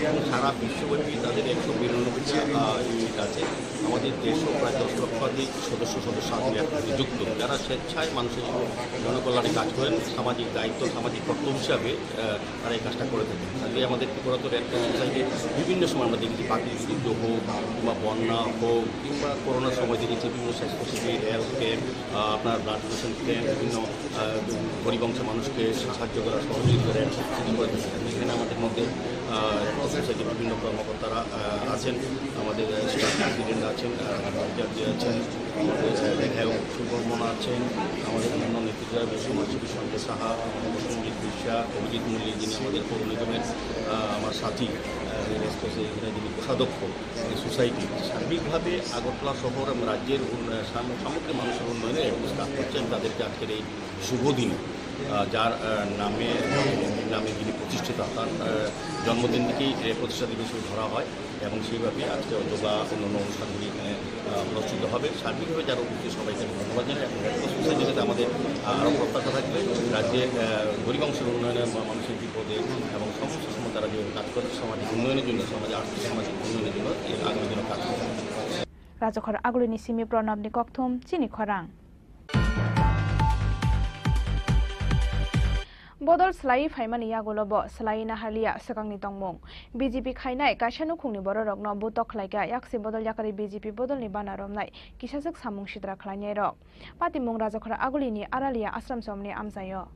এবং সারা বিশ্বব্যাপী তাদের একশো বিরানব্বই, আহ, ইউনিট আছে। আমাদের দেশও প্রায় দশ লক্ষাধিক সদস্য সদস্য আছেন একসাথে যুক্ত, যারা স্বেচ্ছায় মানুষের জন্য জনকল্যাণে কাজ করেন, সামাজিক দায়িত্ব, সামাজিক কর্তব্য হিসাবে, আহ, তারা এই কাজটা করে থাকেন। আজকে আমাদের ত্রিপুরা তো রেড ক্রস সোসাইটি বিভিন্ন সময় আমরা দেখেছি, প্রাকৃতিক দুর্যোগ হোক কিংবা বন্যা হোক কিংবা করোনার সময় দেখেছি বিভিন্ন স্বাস্থ্য শিবির, হেলথ ক্যাম্প, আহ, আপনার ব্লাড ডোনেশন ক্যাম্প, বিভিন্ন, আহ, গরিব অংশের মানুষকে সাহায্য করা, সহযোগিতা করা, এখানে আমাদের মধ্যে, আহ, রেড ক্রস সোসাইটির বিভিন্ন কর্মকর্তারা, আহ, আছেন, আমাদের, আহ, স্টাফ প্রেসিডেন্ট আছেন, আহ, ইনচার্জ আছেন, আমাদের, আহ, বিধায়ক সুবর্মন আছেন, আমাদের অন্যান্য নেতৃত্ব, সমাজসেবী সঞ্জয় সাহা, আমাদের মল্লিক বিশ্বাস, অভিজিৎ মল্লিক, যিনি আমাদের পৌর নিগমের, আহ, আমার সাথী, আহ, রেড ক্রসের এখানে যিনি কোষাধ্যক্ষ। সোসাইটি সার্বিকভাবে আগরতলা শহর এবং রাজ্যের উন্ন-, সাম-, সামগ্রিক মানুষের উন্নয়নে রেড ক্রস কাজ করছে। আমি তাদেরকে আজকের এই শুভ দিনে, আহ, যার, আহ, নামে, নামে যিনি প্রতিষ্ঠিতা, তার, আহ, জন্মদিনটিকেই রেড প্রতিষ্ঠা দিবস হিসেবে ধরা হয় এবং সেইভাবে আজকে অথবা অন্যান্য অনুষ্ঠানগুলি এখানে, আহ, অনুষ্ঠিত হবে। সার্বিকভাবে যারা উপস্থিত সবাইকে আমি ধন্যবাদ জানাই এবং রেড ক্রস সোসাইটির কাছে আমাদের, আহ, আরও প্রত্যাশা থাকবে রাজ্যে, আহ, গরিব অংশের উন্নয়নে বা মানুষের বিপদে এবং সমস্ত সময় তারা যে কাজ করছে সামাজিক উন্নয়নের জন্য, সমাজে আর্থিক সামাজিক উন্নয়নের জন্য এর আগামী দিনে কাজ করবে। Rajakhor Agulini simi Pranabni kokthum chini khorang. Bodol slaiwi phaimani yagulo bo slaiwi naharliya swkangni tongmung. B J P khainai kaisa nukhungni bororokno butok khlaikha, yaksi bodol yakarwi B J P bodolni bana romnai kisaswk samung sitra khlainairok. Patimung Rajakhora Agulini Aralia Ashram Chomni amchaio.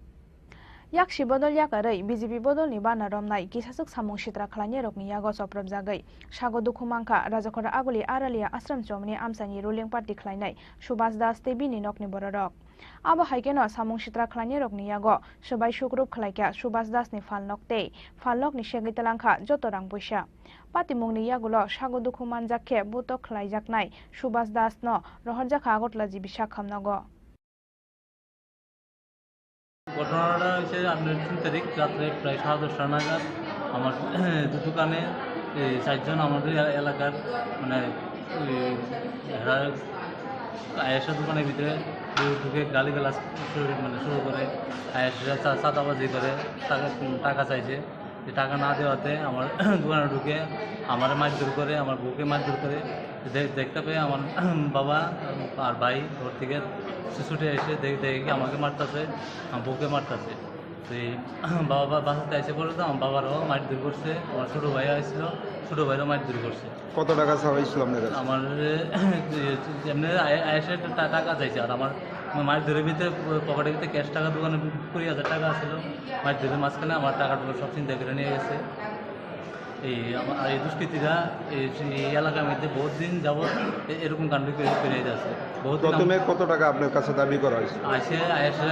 Yaksi bodol yakarwi B J P bodolni bana romnai kisaswk samung sitra khlainairokni yago choprobjagwi sago dukhu mankha Rajakhora Aguli Aralia Ashram Chomni amchaini ruling party khlainai Subhas Das tei bini nokni bororok. Abo hai kheno samung sitra khlainairokni yago swbai sukrup khlaikha Subhas Dasni phalnok tei phalnokni segwi twlangkha joto rang puisa. Patimungni yagulo sago dukhu manjak khe butok khlaijaknai Subhas Dasno rohorjakha Agartala G B sakhamnogo. ঘটনাটা হচ্ছে আপনার তিন তারিখ রাত্রে প্রায় সাড়ে দশটা নাগাদ আমার দোকানে এই চারজন আমাদের এ-, এলাকার মানে ওই এরা আয়েশা দোকানের ভিতরে ঢু-, ঢুকে গালিগালাজ শুরু, মানে শুরু করে। আয়েশা চা-, চাঁদাবাজি করে, টাকা, টাকা চাইছে। যে টাকা না দেওয়াতে আমার দোকানে ঢুকে আমারে মারধর করে, আমার বউকে মারধর করে। দে-, দেখতে পেয়ে আমার বাবা আর ভাই ঘর থেকে ছুটে এসে দেখ-, দেখে কি আমাকে মারতাছে, আমার বউকে মারতাছে। তো এই বাবা বা-, বাসাতে এসে পড়ে তো আমার বাবারও মারধর করছে, আমার ছোটো ভাই আসছিল, ছোটো ভাইরও মারধর করছে। কত টাকা চাওয়া হয়েছিল আপনার কাছে? আমার এমনি আয়-, আয়েশা একটা টা-, টাকা চাইছে, আর আমার মারধরের ভিতরে পকেটের ভিতরে ক্যাশ টাকা দোকানে কুড়ি হাজার টাকা আছিল, মারধরের মাঝখানে আমার টাকাগুলো সব চিন্তা করে নিয়ে গেছে। এই আমার, এই দুষ্কৃতীরা এই, এই এলাকার মধ্যে বহুত দিন যাবত এ-, এরকম কাণ্ড করে, করে যাচ্ছে। বহুত দিন আম- প্রথমে কত টাকা আপনার কাছে দাবি করা হয়েছিল? আসে, আসে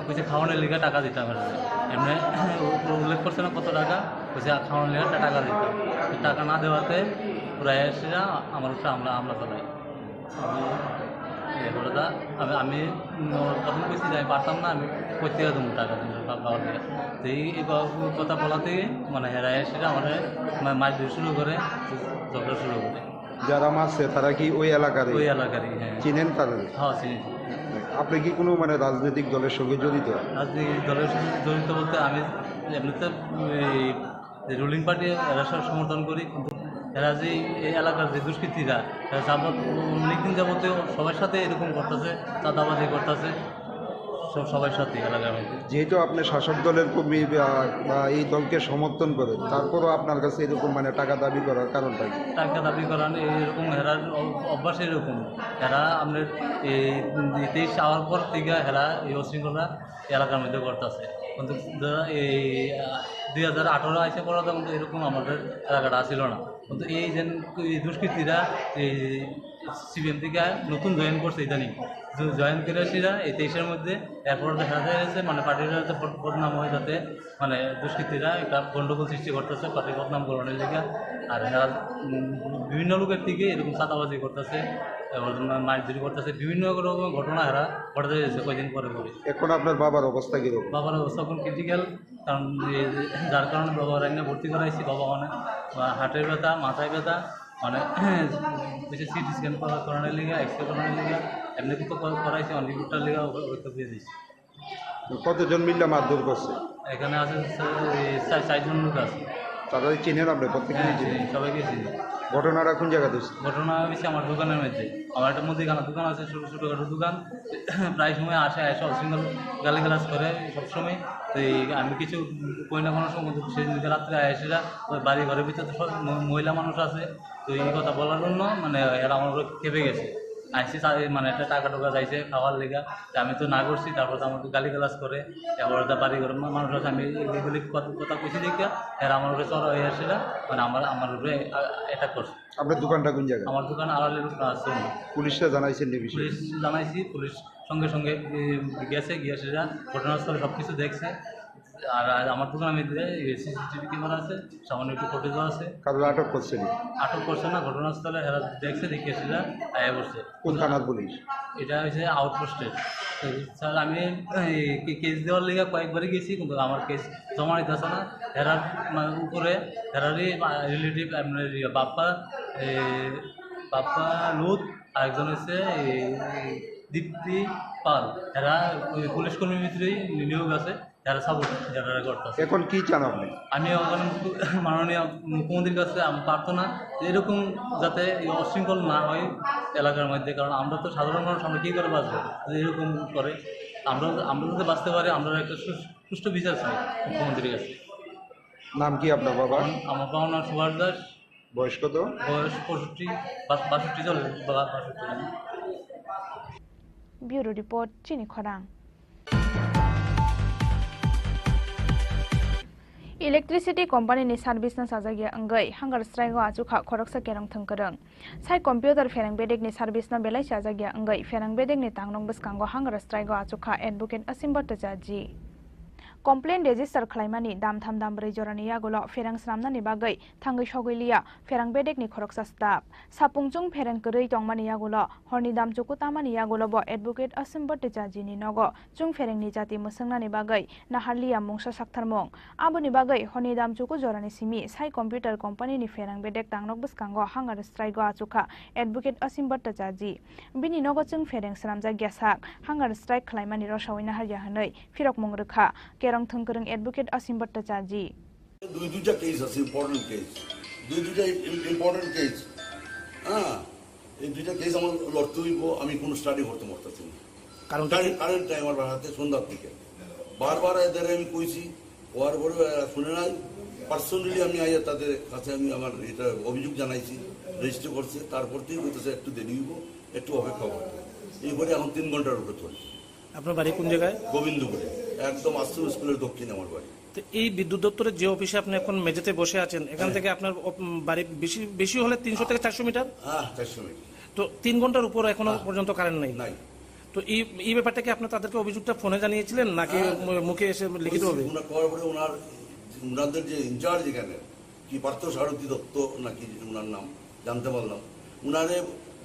কিছু খাওয়ানোর লিগে টাকা দিতাম আর কি। এমনি উ-, উল্লেখ করছে না কত টাকা, কিছু খাওয়ানোর লিগে একটা টাকা দিতাম। তো টাকা না দেওয়াতে পুরা এসে আমার উপরে হামলা, হামলা চালায়। আমি, এ, বলে দা, আমি, আমি, উম, প্রথম কইছি যে আমি পারতাম না, আমি কই থেকে দেবো টাকা, বাবার থেকে। তো এই, এই ক-, কথা বলাতেই মানে হেরা এসে আমাদের মা-, মারধর শুরু করে, ঝগড়া শুরু করে। যারা মারছে তারা কি ওই এলাকারই? ওই এলাকারই, হ্যাঁ। চিনেন তাদের? হ্যাঁ, চিনি। আপনি কি কোনো মানে রাজনৈতিক দলের সঙ্গে জড়িত? রাজনৈতিক দলের সঙ্গে জড়িত বলতে আমি এমনিতে এই যে রুলিং পার্টি এরা সব সমর্থন করি, কিন্তু এরা যে এই এলাকার যে দুষ্কৃতীরা, এরা যাবত, অনেকদিন যাবতীয় সবার সাথে এরকম করতেছে, চাঁদাবাজি করতেছে, সব সবার সাথে এলাকার মধ্যে। যেহেতু আপনি শাসক দলের কর্মী বা, বা এই দলকে সমর্থন করেন, তারপরও আপনার কাছে এরকম মানে টাকা দাবি করার কারণটা কি? টাকা দাবি করার এরকম এরার অ-, অভ্যাস এরকম। এরা আপনার এই তেইশ আওয়ার পর থেকে এরা এই অশৃঙ্খলা এলাকার মধ্যে করতেছে। কিন্তু যারা এই, আহ, দুই হাজার আঠারো আইসে পড়া তখন তো এরকম আমাদের এলাকাটা ছিল না। কিন্তু এই যে এই দুষ্কৃতীরা এই সিপিএম থেকে নতুন জয়েন করছে ইদানিং, জ-, জয়েন করে আসিরা এই তেইশের মধ্যে, এরপর দেখা যাচ্ছে মানে পার্টির হয়তো বদ-, বদনাম হয়ে যাতে মানে দুষ্কৃতীরা একটা গন্ডগোল সৃষ্টি করতেছে পার্টির বদনাম করানোর লেগে। আর এরা, উম, বিভিন্ন লোকের থেকে এরকম চাঁদাবাজি করতেছে, এবার মারধর করতেছে, বিভিন্ন রকম ঘটনা এরা ঘটতে যাচ্ছে কয়দিন পরে পরে। এখন আপনার বাবার অবস্থা কিরকম? বাবার অবস্থা এখন ক্রিটিক্যাল, কারণ এই যে যার কারণে বাবা রান্না ভর্তি করাইছি, বাবা অনেক, আহ, হার্টের ব্যথা, মাথায় ব্যথা, মানে বেশি সিটি স্ক্যান করা, করানোর লিগে, এক্সরে করানোর লিগে, এমনি কিন্তু করা-, করাইছি, অনেক রিপোর্টটার লিগে ওকে, ওকে দিয়ে দিচ্ছি। কতজন মিললে মারধর করছে? এখানে আছে হচ্ছে এই চার, চারজন লোক আছে। তাদের চিনেন আপনি? প্রত্যেকেই হ্যাঁ, চিনেন? চিনি, সবাইকে চিনি। ঘটনাটা কোন জায়গাতে হচ্ছে? ঘটনা হয়েছে আমার দোকানের মধ্যে। আমার একটা মুদিখানা দোকান আছে, ছোটো ছোটোখাটো দোকান। প্রায় সময় আসে, এসে অশৃঙ্খল গালিগালাজ করে সবসময়। তো এই আমি কিছু কই না কোনো সময়, কিন্তু সেদিনকে রাত্রে আয়েশিরা ওই বাড়ি ঘরের ভিতরে তো সব ম-, মহিলা মানুষ আছে। তো এই কথা বলার জন্য মানে এরা আমার উপরে খেপে গেছে। আইসি তা-, মানে একটা টাকা টুকা চাইছে খাওয়ার লেগা। তো আমি তো না করছি, তারপর তো আমাকে গালিগালাজ করে। এবার ওদের বাড়ি ঘরের মা-, মানুষ আছে, আমি এগুলি কথা, কথা কইছি দেখে এরা আমার উপরে চড়া হয়ে আসছিল, মানে আমার, আমার উপরে আ-, অ্যাটাক করছে। আপনার দোকানটা কোন জায়গায়? আমার দোকান আড়ালের উপরে আছে। পুলিশরা জানাইছেন এই বিষয়ে? পুলিশ জানাইছি, পুলিশ সঙ্গে সঙ্গে, এ, গেছে, গিয়ে সেটা ঘটনাস্থলে সব কিছু দেখছে। আর, আর আমার দোকানের ভিতরে সিসিটিভি ক্যামেরা আছে, সামান্য একটু ফুটেজও আছে। কারোর আটক করছেন? আটক করছে না, ঘটনাস্থলে এরা দেখছে, দেখে সেটা আয়া করছে। কোন থানার পুলিশ? এটা হচ্ছে আউটপোস্টের। তো স্যার, আমি এই কে-, কেস দেওয়ার লেগে কয়েকবারই গেছি, কিন্তু আমার কেস জমা নিতেছে না। এরার, মানে, উপরে এরারই, আহ, রিলেটিভ, আপনার ইয়ে, বাপ্পা, এ, বাপ্পা লুত, আরেকজন হচ্ছে এই, এই দীপ্তি পাল। এরা ওই পুলিশ কর্মীর ভিতরেই নিয়োগ আছে, এরা সাপোর্ট, যারা করতেছে। এখন কি চান আপনি? আমি ওখানে মুখ্য-, মাননীয় মুখ্যমন্ত্রীর কাছে আমি প্রার্থনা যে এরকম যাতে এই অশৃঙ্খল না হয় এলাকার মধ্যে, কারণ আমরা তো সাধারণ মানুষ, আমরা কী করে বাঁচবো যদি এরকম করে? আমরা, আমরা যাতে বাঁচতে পারি, আমরা একটা সুস্থ সুষ্ঠু বিচার চাই মুখ্যমন্ত্রীর কাছে। নাম কি আপনার বাবার? আমার বাবার নাম সুভাষ দাস। বয়স কত? বয়স পঁয়ষট্টি, বাষ-, বাষট্টি চলে, বা-, বাষট্টি চলে। Bureau report, Chini Khorang. Electricity company ni service no sajagya wngwi hunger strike o achukha khoroksa kerong thwngkwrwng. Sai computer pherang bedek ni service no belai chajagya wngwi pherang bedek ni tangnok bwskango hunger strike o achukha Advocate Asim Bhattacharjee. Complaint register khlaimani dam tham dam brwi jorani yagulo pherang swnamnani bagwi thangwi sogwi liya pherang bedek ni khoroksa staff. Sapungchung pherang kwrwi tongmani yagulo horni dam chuku tamani yagulo bo Advocate Asim Bhattacharjee ni nogo chwng pherengni jati mwswngnani bagwi naharliya mungsa saktharmung. Aboni bagwi horni dam chuku jorani simi sai computer company ni pherang bedek tangnok bwskango hunger strike o achukha Advocate Asim Bhattacharjee. Bini nogo chwng phereng swnamjak yasak hunger strike khlaimani rosawi naharya hwnwi phirokmung rwkha kerong thwngkwrwng Advocate Asim Bhattacharjee. দুই দুইটা কেস আছে, important case, দুই দুইটা ইম-, important case. হ্যাঁ, এই দুইটা কেস আমার লড়তে হইব, আমি কোনো স্টাডি করতে পারতেছি না। কারণটা কি? কারেন্ট, কারেন্ট নাই আমার বাসাতে সন্ধ্যার দিকে। বারবার এদের আমি কইছি, হওয়ার পরেও এরা শুনে নাই। পার্সোনালি আমি আইয়া তাদের কাছে আমি আমার এটা অভিযোগ জানাইছি, রেজিস্টার করছে, তারপর থেকে বলতেছে একটু দেরি হইব, একটু অপেক্ষা করতে। এই করে এখন তিন ঘন্টার উপরে চলছে। আপনার বাড়ি কোন জায়গায়? গোবিন্দপুরে, একদম আশ্রম স্কুলের দক্ষিণে আমার বাড়ি। তো এই বিদ্যুৎ দপ্তরের যে অফিসে আপনি এখন মেঝেতে বসে আছেন, এখান হ্যাঁ। থেকে আপনার অপ-, উম, বাড়ি বেশি, বেশি হলে তিনশো থেকে চারশো মিটার? হ্যাঁ, চারশো মিটার। তো তিন ঘন্টার উপর এখনো হ্যাঁ। পর্যন্ত কারেন্ট নেই? নাই। তো এই, এই ব্যাপারটা কি আপনি তাদেরকে অভিযোগটা ফোনে জানিয়েছিলেন নাকি হ্যাঁ। মু-, মুখে এসে লিখিতভাবে? বলছি, ওনার, করার পরে ওনার, ওনাদের যে ইনচার্জ এখানে, কি পার্থ সারথী দত্ত নাকি ওনার নাম, জানতে পারলাম। ওনারে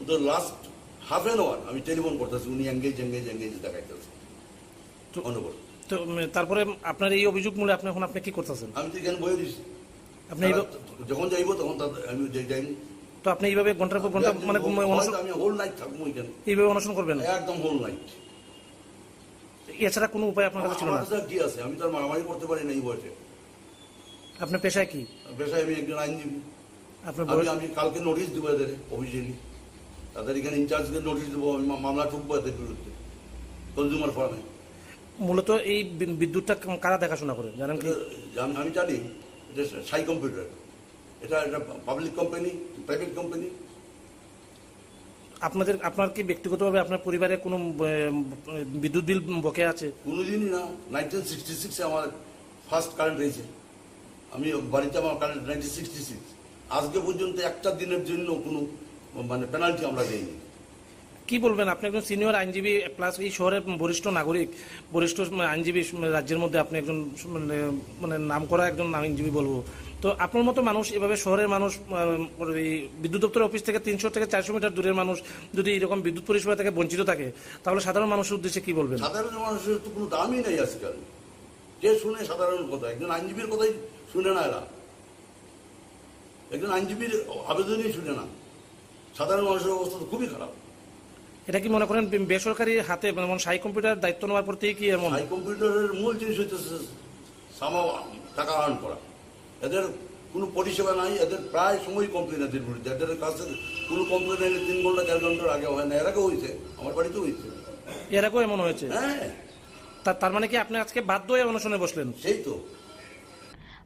তো লাস্ট হাফ অ্যান আওয়ার আমি টেলিফোন করতেছি, উনি এঙ্গেজ, এঙ্গেজ, এঙ্গেজ দেখাইতেছে। তো, অনবরত। তো, উম, তারপরে আপনার এই অভিযোগ মূলে আপনি এখন আপনি কি করতেছেন? আমি তো এখানে বয়ে দিছি। আপনি এই তারা যখন যাইবো তখন তাদের আমি যাই, যাই। তো আপনি এইভাবে ঘন্টার পর ঘন্টা, আমি মানে, একদিন মানে, হয় অনশন তো আমি হোল নাইট থাকবো এখানে। এইভাবে অনশন করবেন? একদম হোল নাইট। এছাড়া কোনো উপায় আপনার কাছে ছিল না? আমার কাছে আর কি আছে? আমি তো আর মারামারি করতে পারি না এই বয়সে। আপনার পেশায় কি? পেশায় আমি একজন আইনজীবী। আপনার আমি, বয়স? আমি কালকে নোটিশ দেবো এদের অফিসিয়ালি। তাদের এখানে ইনচার্জকে নোটিশ দেবো, আমি মা-, মামলা ঠুকবো এদের বিরুদ্ধে কনজিউমার ফোরামে। মূলত এই বি-, বিদ্যুৎটা ক-, কারা দেখাশোনা করে জানেন কি? এটা জান-, আমি জানি, এটা সাই কম্পিউটার। এটা, এটা পাবলিক কোম্পানি, প্রাইভেট কোম্পানি। আপনাদের, আপনার কি ব্যক্তিগতভাবে আপনার পরিবারে কোনো, এ, বিদ্যুৎ বিল বকেয়া আছে? কোনোদিনই না। নাইনটিন সিক্সটি সিক্সে আমার ফার্স্ট কারেন্ট হয়েছে। আমি বাড়িতে আমার কারেন্ট নাইনটিন সিক্সটি সিক্স। আজকে পর্যন্ত একটা দিনের জন্য কোনো, মানে, পেনাল্টি আমরা দেইনি। কি বলবেন, আপনি একজন সিনিয়র আইনজীবী, প্লাস এই শহরের বরিষ্ঠ নাগরিক, বরিষ্ঠ আইনজীবী রাজ্যের মধ্যে, আপনি একজন, মানে, মানে, নাম করা একজন আইনজীবী বলবো। তো আপনার মতো মানুষ এভাবে শহরের মানুষ, আহ, এই বিদ্যুৎ দপ্তরের অফিস থেকে তিনশো থেকে চারশো মিটার দূরের মানুষ যদি এরকম বিদ্যুৎ পরিষেবা থেকে বঞ্চিত থাকে, তাহলে সাধারণ মানুষের উদ্দেশ্যে কি বলবেন? সাধারণ মানুষের তো কোনো দামই নেই আজকাল। কে শুনে সাধারণ কথা? একজন আইনজীবীর কথাই শুনে না এরা। একজন আইনজীবীর আবেদনই শুনে না। সাধারণ মানুষের অবস্থা তো খুবই খারাপ। এটা কি মনে করেন বে-, বেসরকারি হাতে, মানে, যেমন সাই কম্পিউটার দায়িত্ব নেওয়ার পর থেকে কি এমন? সাই কম্পিউটারের মূল জিনিস হইতেছে সামা টাকা আর্ন করা। এদের কোনো পরিষেবা নাই, এদের প্রায় সময় কমপ্লেন এদের বিরুদ্ধে। এদের কাছে কোনো কমপ্লেন এলে তিন ঘন্টা, চার ঘন্টার আগে হয় না। এর আগেও হয়েছে, আমার বাড়িতেও হয়েছে। এর আগেও এমন হয়েছে? হ্যাঁ। তা-, তার মানে কি আপনি আজকে বাধ্য হয়ে অনশনে বসলেন? সেই তো।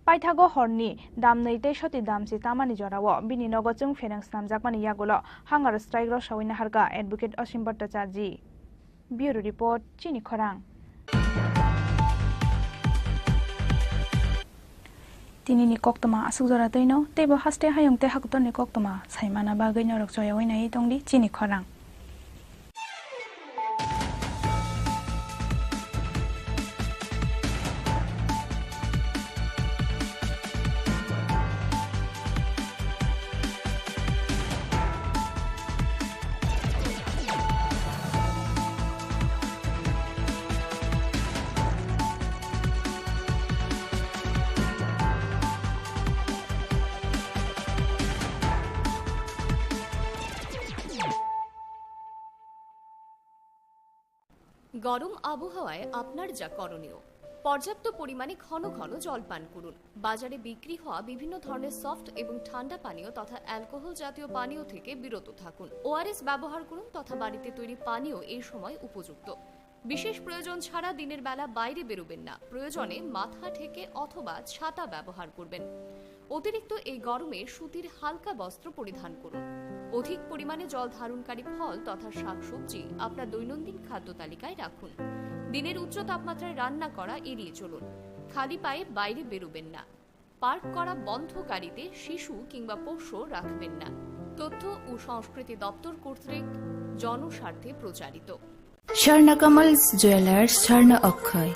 Paithago horni damnwi tei soti damchi tamani jorao bini nogo chwng phereng snamjakmani yagulo hunger strike rosawi naharkha Advocate Asim Bhattacharjee. Bureau report, Chini Khorang. Tinini koktwma aswk jora twino, teibo haste hayung tei hakotorni koktwma saimana bagwi norok choyawi naiwi tongdi Chini Khorang. গরম আবহাওয়ায় আপনার যা করণীয়, পর্যাপ্ত পরিমাণে ঘন ঘন জল পান করুন। বাজারে বিক্রি হওয়া বিভিন্ন ধরনের সফট এবং ঠান্ডা পানীয় তথা অ্যালকোহল জাতীয় পানীয় থেকে বিরত থাকুন। ওআরএস ব্যবহার করুন তথা বাড়িতে তৈরি পানীয় এই সময় উপযুক্ত। বিশেষ প্রয়োজন ছাড়া দিনের বেলা বাইরে বেরোবেন না। প্রয়োজনে মাথা ঢেকে অথবা ছাতা ব্যবহার করবেন। অতিরিক্ত এই গরমে সুতির হালকা বস্ত্র পরিধান করুন। অধিক পরিমাণে জল ধারণকারী ফল তথা শাকসবজি আপনার দৈনন্দিন খাদ্য তালিকায় রাখুন। দিনের উচ্চ তাপমাত্রায় রান্না করা এড়িয়ে চলুন। খালি পায়ে বাইরে বেরোবেন না। পার্ক করা বন্ধ গাড়িতে শিশু কিংবা পোষ্য রাখবেন না। তথ্য ও সংস্কৃতি দপ্তর কর্তৃক জনস্বার্থে প্রচারিত। Swarna Kamal Jewelers, Swarna Akshai,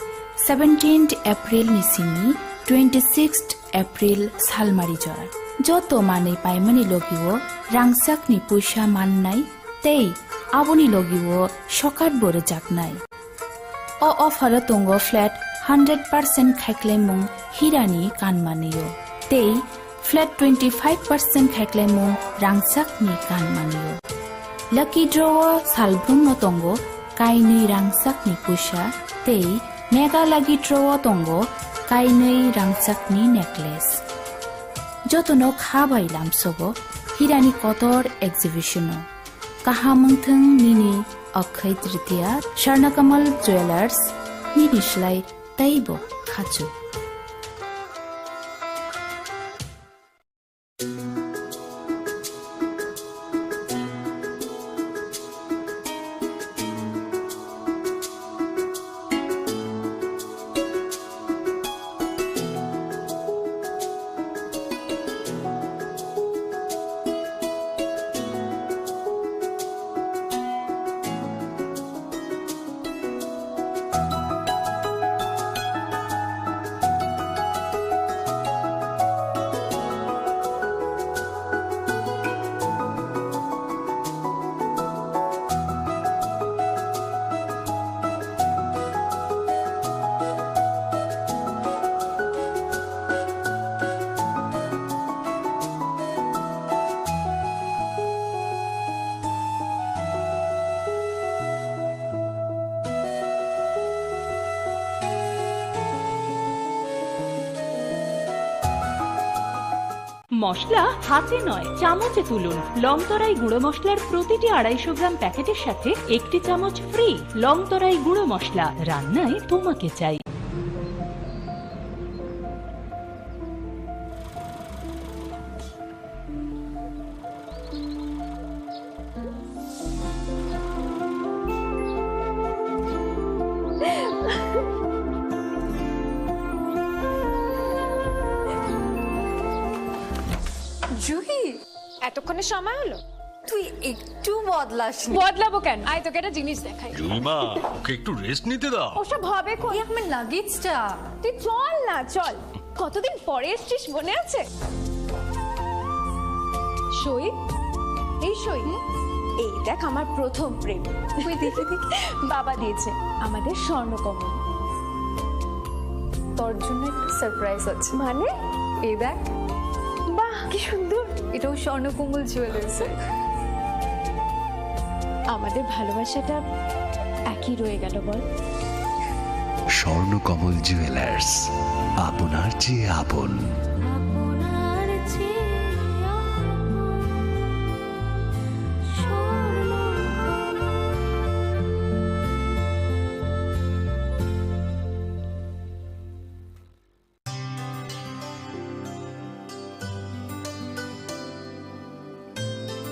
seventeenth April ni simi twenty-sixth April salmari jora. Joto manwi paimani logio rangchakni puisa mannai tei aboni logio sokat bo rwjaknai. O offer o tongo flat hundred percent khaiklaimung hirani kanmanio tei flat twenty-five percent khaiklaimung rangchakni kanmanio. Lucky draw o salbrumno tongo kainwi rangchakni puisa tei mega lucky draw o tongo kainwi rangchakni necklace. Jotono kha bai lamsogo hirani kotor exhibition o. Kaham wngthung nini Akshai Tritiya, Swarna Kamal Jewelers, nini slai teibo khachu. মশলা হাতে নয়, চামচে তুলুন। লংতরাই গুঁড়ো মশলার প্রতিটি আড়াইশো গ্রাম প্যাকেটের সাথে একটি চামচ ফ্রি। লংতরাই গুঁড়ো মশলা, রান্নায় তোমাকে চাই। জুহি, এতক্ষণে সময় হলো? তুই একটু বদলাসনি। বদলাবো কেন? আয়, তোকে একটা জিনিস দেখাই। জুইমা, ওকে একটু রেস্ট নিতে দাও। ওসব হবে কই? এই আমার লাগেজটা। তুই চল না, চল। কতদিন পরে এসছিস, মনে আছে? সই, এই সই। এই দেখ, আমার প্রথম প্রেম। তুই দেখে দেখে। বাবা দিয়েছে, আমাদের স্বর্ণকমল। তোর জন্য একটা সারপ্রাইজ আছে। মানে? এই দেখ। বাহ, কি সুন্দর। এটাও স্বর্ণকমল জুয়েলার্সের। আমাদের ভালোবাসাটা একই রয়ে গেল, বল? স্বর্ণকমল জুয়েলার্স, আপনার চেয়ে আপন।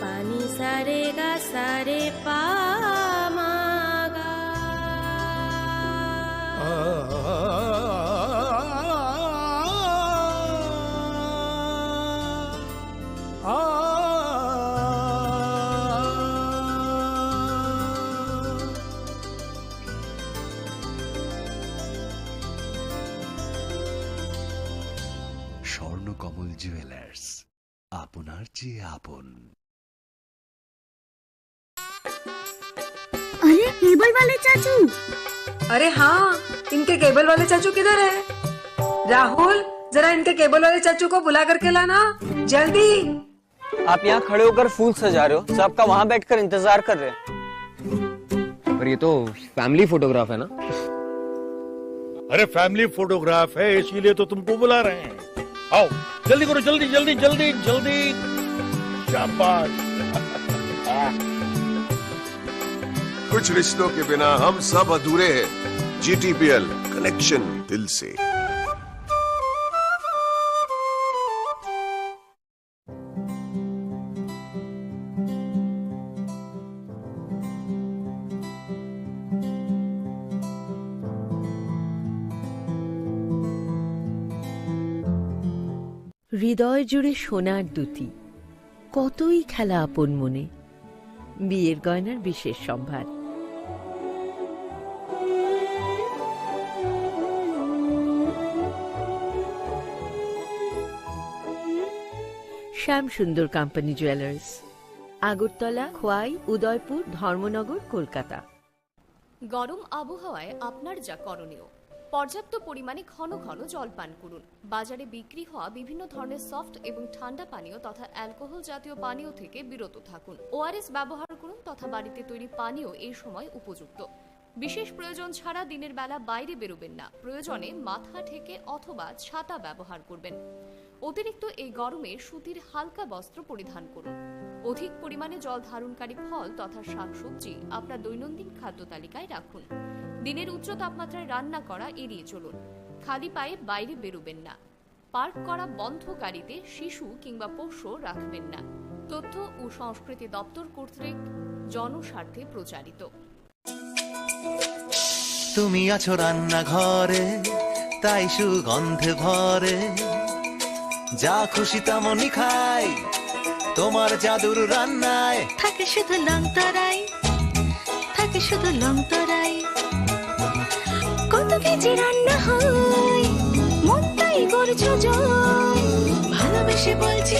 Pani sa re ga sa re pa ma ga. Swarna Kamal jewellers, আপনার চেয়ে আপন। अरे, केबल वाले चाचू। अरे हाँ, इनके केबल वाले चाचू किधर है? राहुल, जरा इनके केबल वाले चाचू को बुला करके लाना, जल्दी। आप यहाँ खड़े होकर फूल सजा रहे हो, सब आपका वहाँ बैठकर इंतजार कर रहे हैं। पर ये तो फैमिली फोटोग्राफ है ना? अरे, फैमिली फोटोग्राफ है, इसीलिए तो तुमको बुला रहे हैं। आओ, जल्दी करो, जल्दी, जल्दी, जल्दी, जल्दी। शाबाश। कुछ रिश्तों के बिना हम सब अधूरे हैं। जीटीपीएल, कनेक्शन दिल से। হৃদয় জুড়ে সোনার দুতি, কতই খেলা আপন মনে। বিয়ের গয়নার বিশেষ সম্ভার। শ্যাম সুন্দর কোম্পানি জুয়েলার্স, আগরতলা, খোয়াই, উদয়পুর, ধর্মনগর, কলকাতা। গরম আবহাওয়ায় আপনার যা করণীয়: পর্যাপ্ত পরিমাণে ঘন ঘন জল পান করুন। বাজারে বিক্রি হওয়া বিভিন্ন ধরনের সফট এবং ঠান্ডা পানীয় তথা অ্যালকোহল জাতীয় পানীয় থেকে বিরত থাকুন। ওআরএস ব্যবহার করুন তথা বাড়িতে তৈরি পানীয় এই সময় উপযুক্ত। বিশেষ প্রয়োজন ছাড়া দিনের বেলা বাইরে বেরোবেন না। প্রয়োজনে মাথা ঢেকে অথবা ছাতা ব্যবহার করবেন। অতিরিক্ত এই গরমে সুতির হালকা বস্ত্র পরিধান করুন। অধিক পরিমাণে জল ধারণকারী ফল তথা শাকসবজি আপনার দৈনন্দিন খাদ্য তালিকায় রাখুন। দিনের উচ্চ তাপমাত্রায় রান্না করা এড়িয়ে চলুন। খালি পায়ে বাইরে বেরোবেন না। পার্ক করা বন্ধ গাড়িতে শিশু কিংবা পোষ্য রাখবেন না। তথ্য ও সংস্কৃতি দপ্তর কর্তৃক জনস্বার্থে প্রচারিত। তুমি আছো রান্নাঘরে, তাই সুগন্ধে ভরে। যা খুশি তেমনই খাই, তোমার জাদুর রান্নায়। থাকে শুধু লংতরাই, থাকে শুধু লংতরাই। কত কেজি রান্না হয়, মনটাই করছো জয়। ভালোবেসে বলছি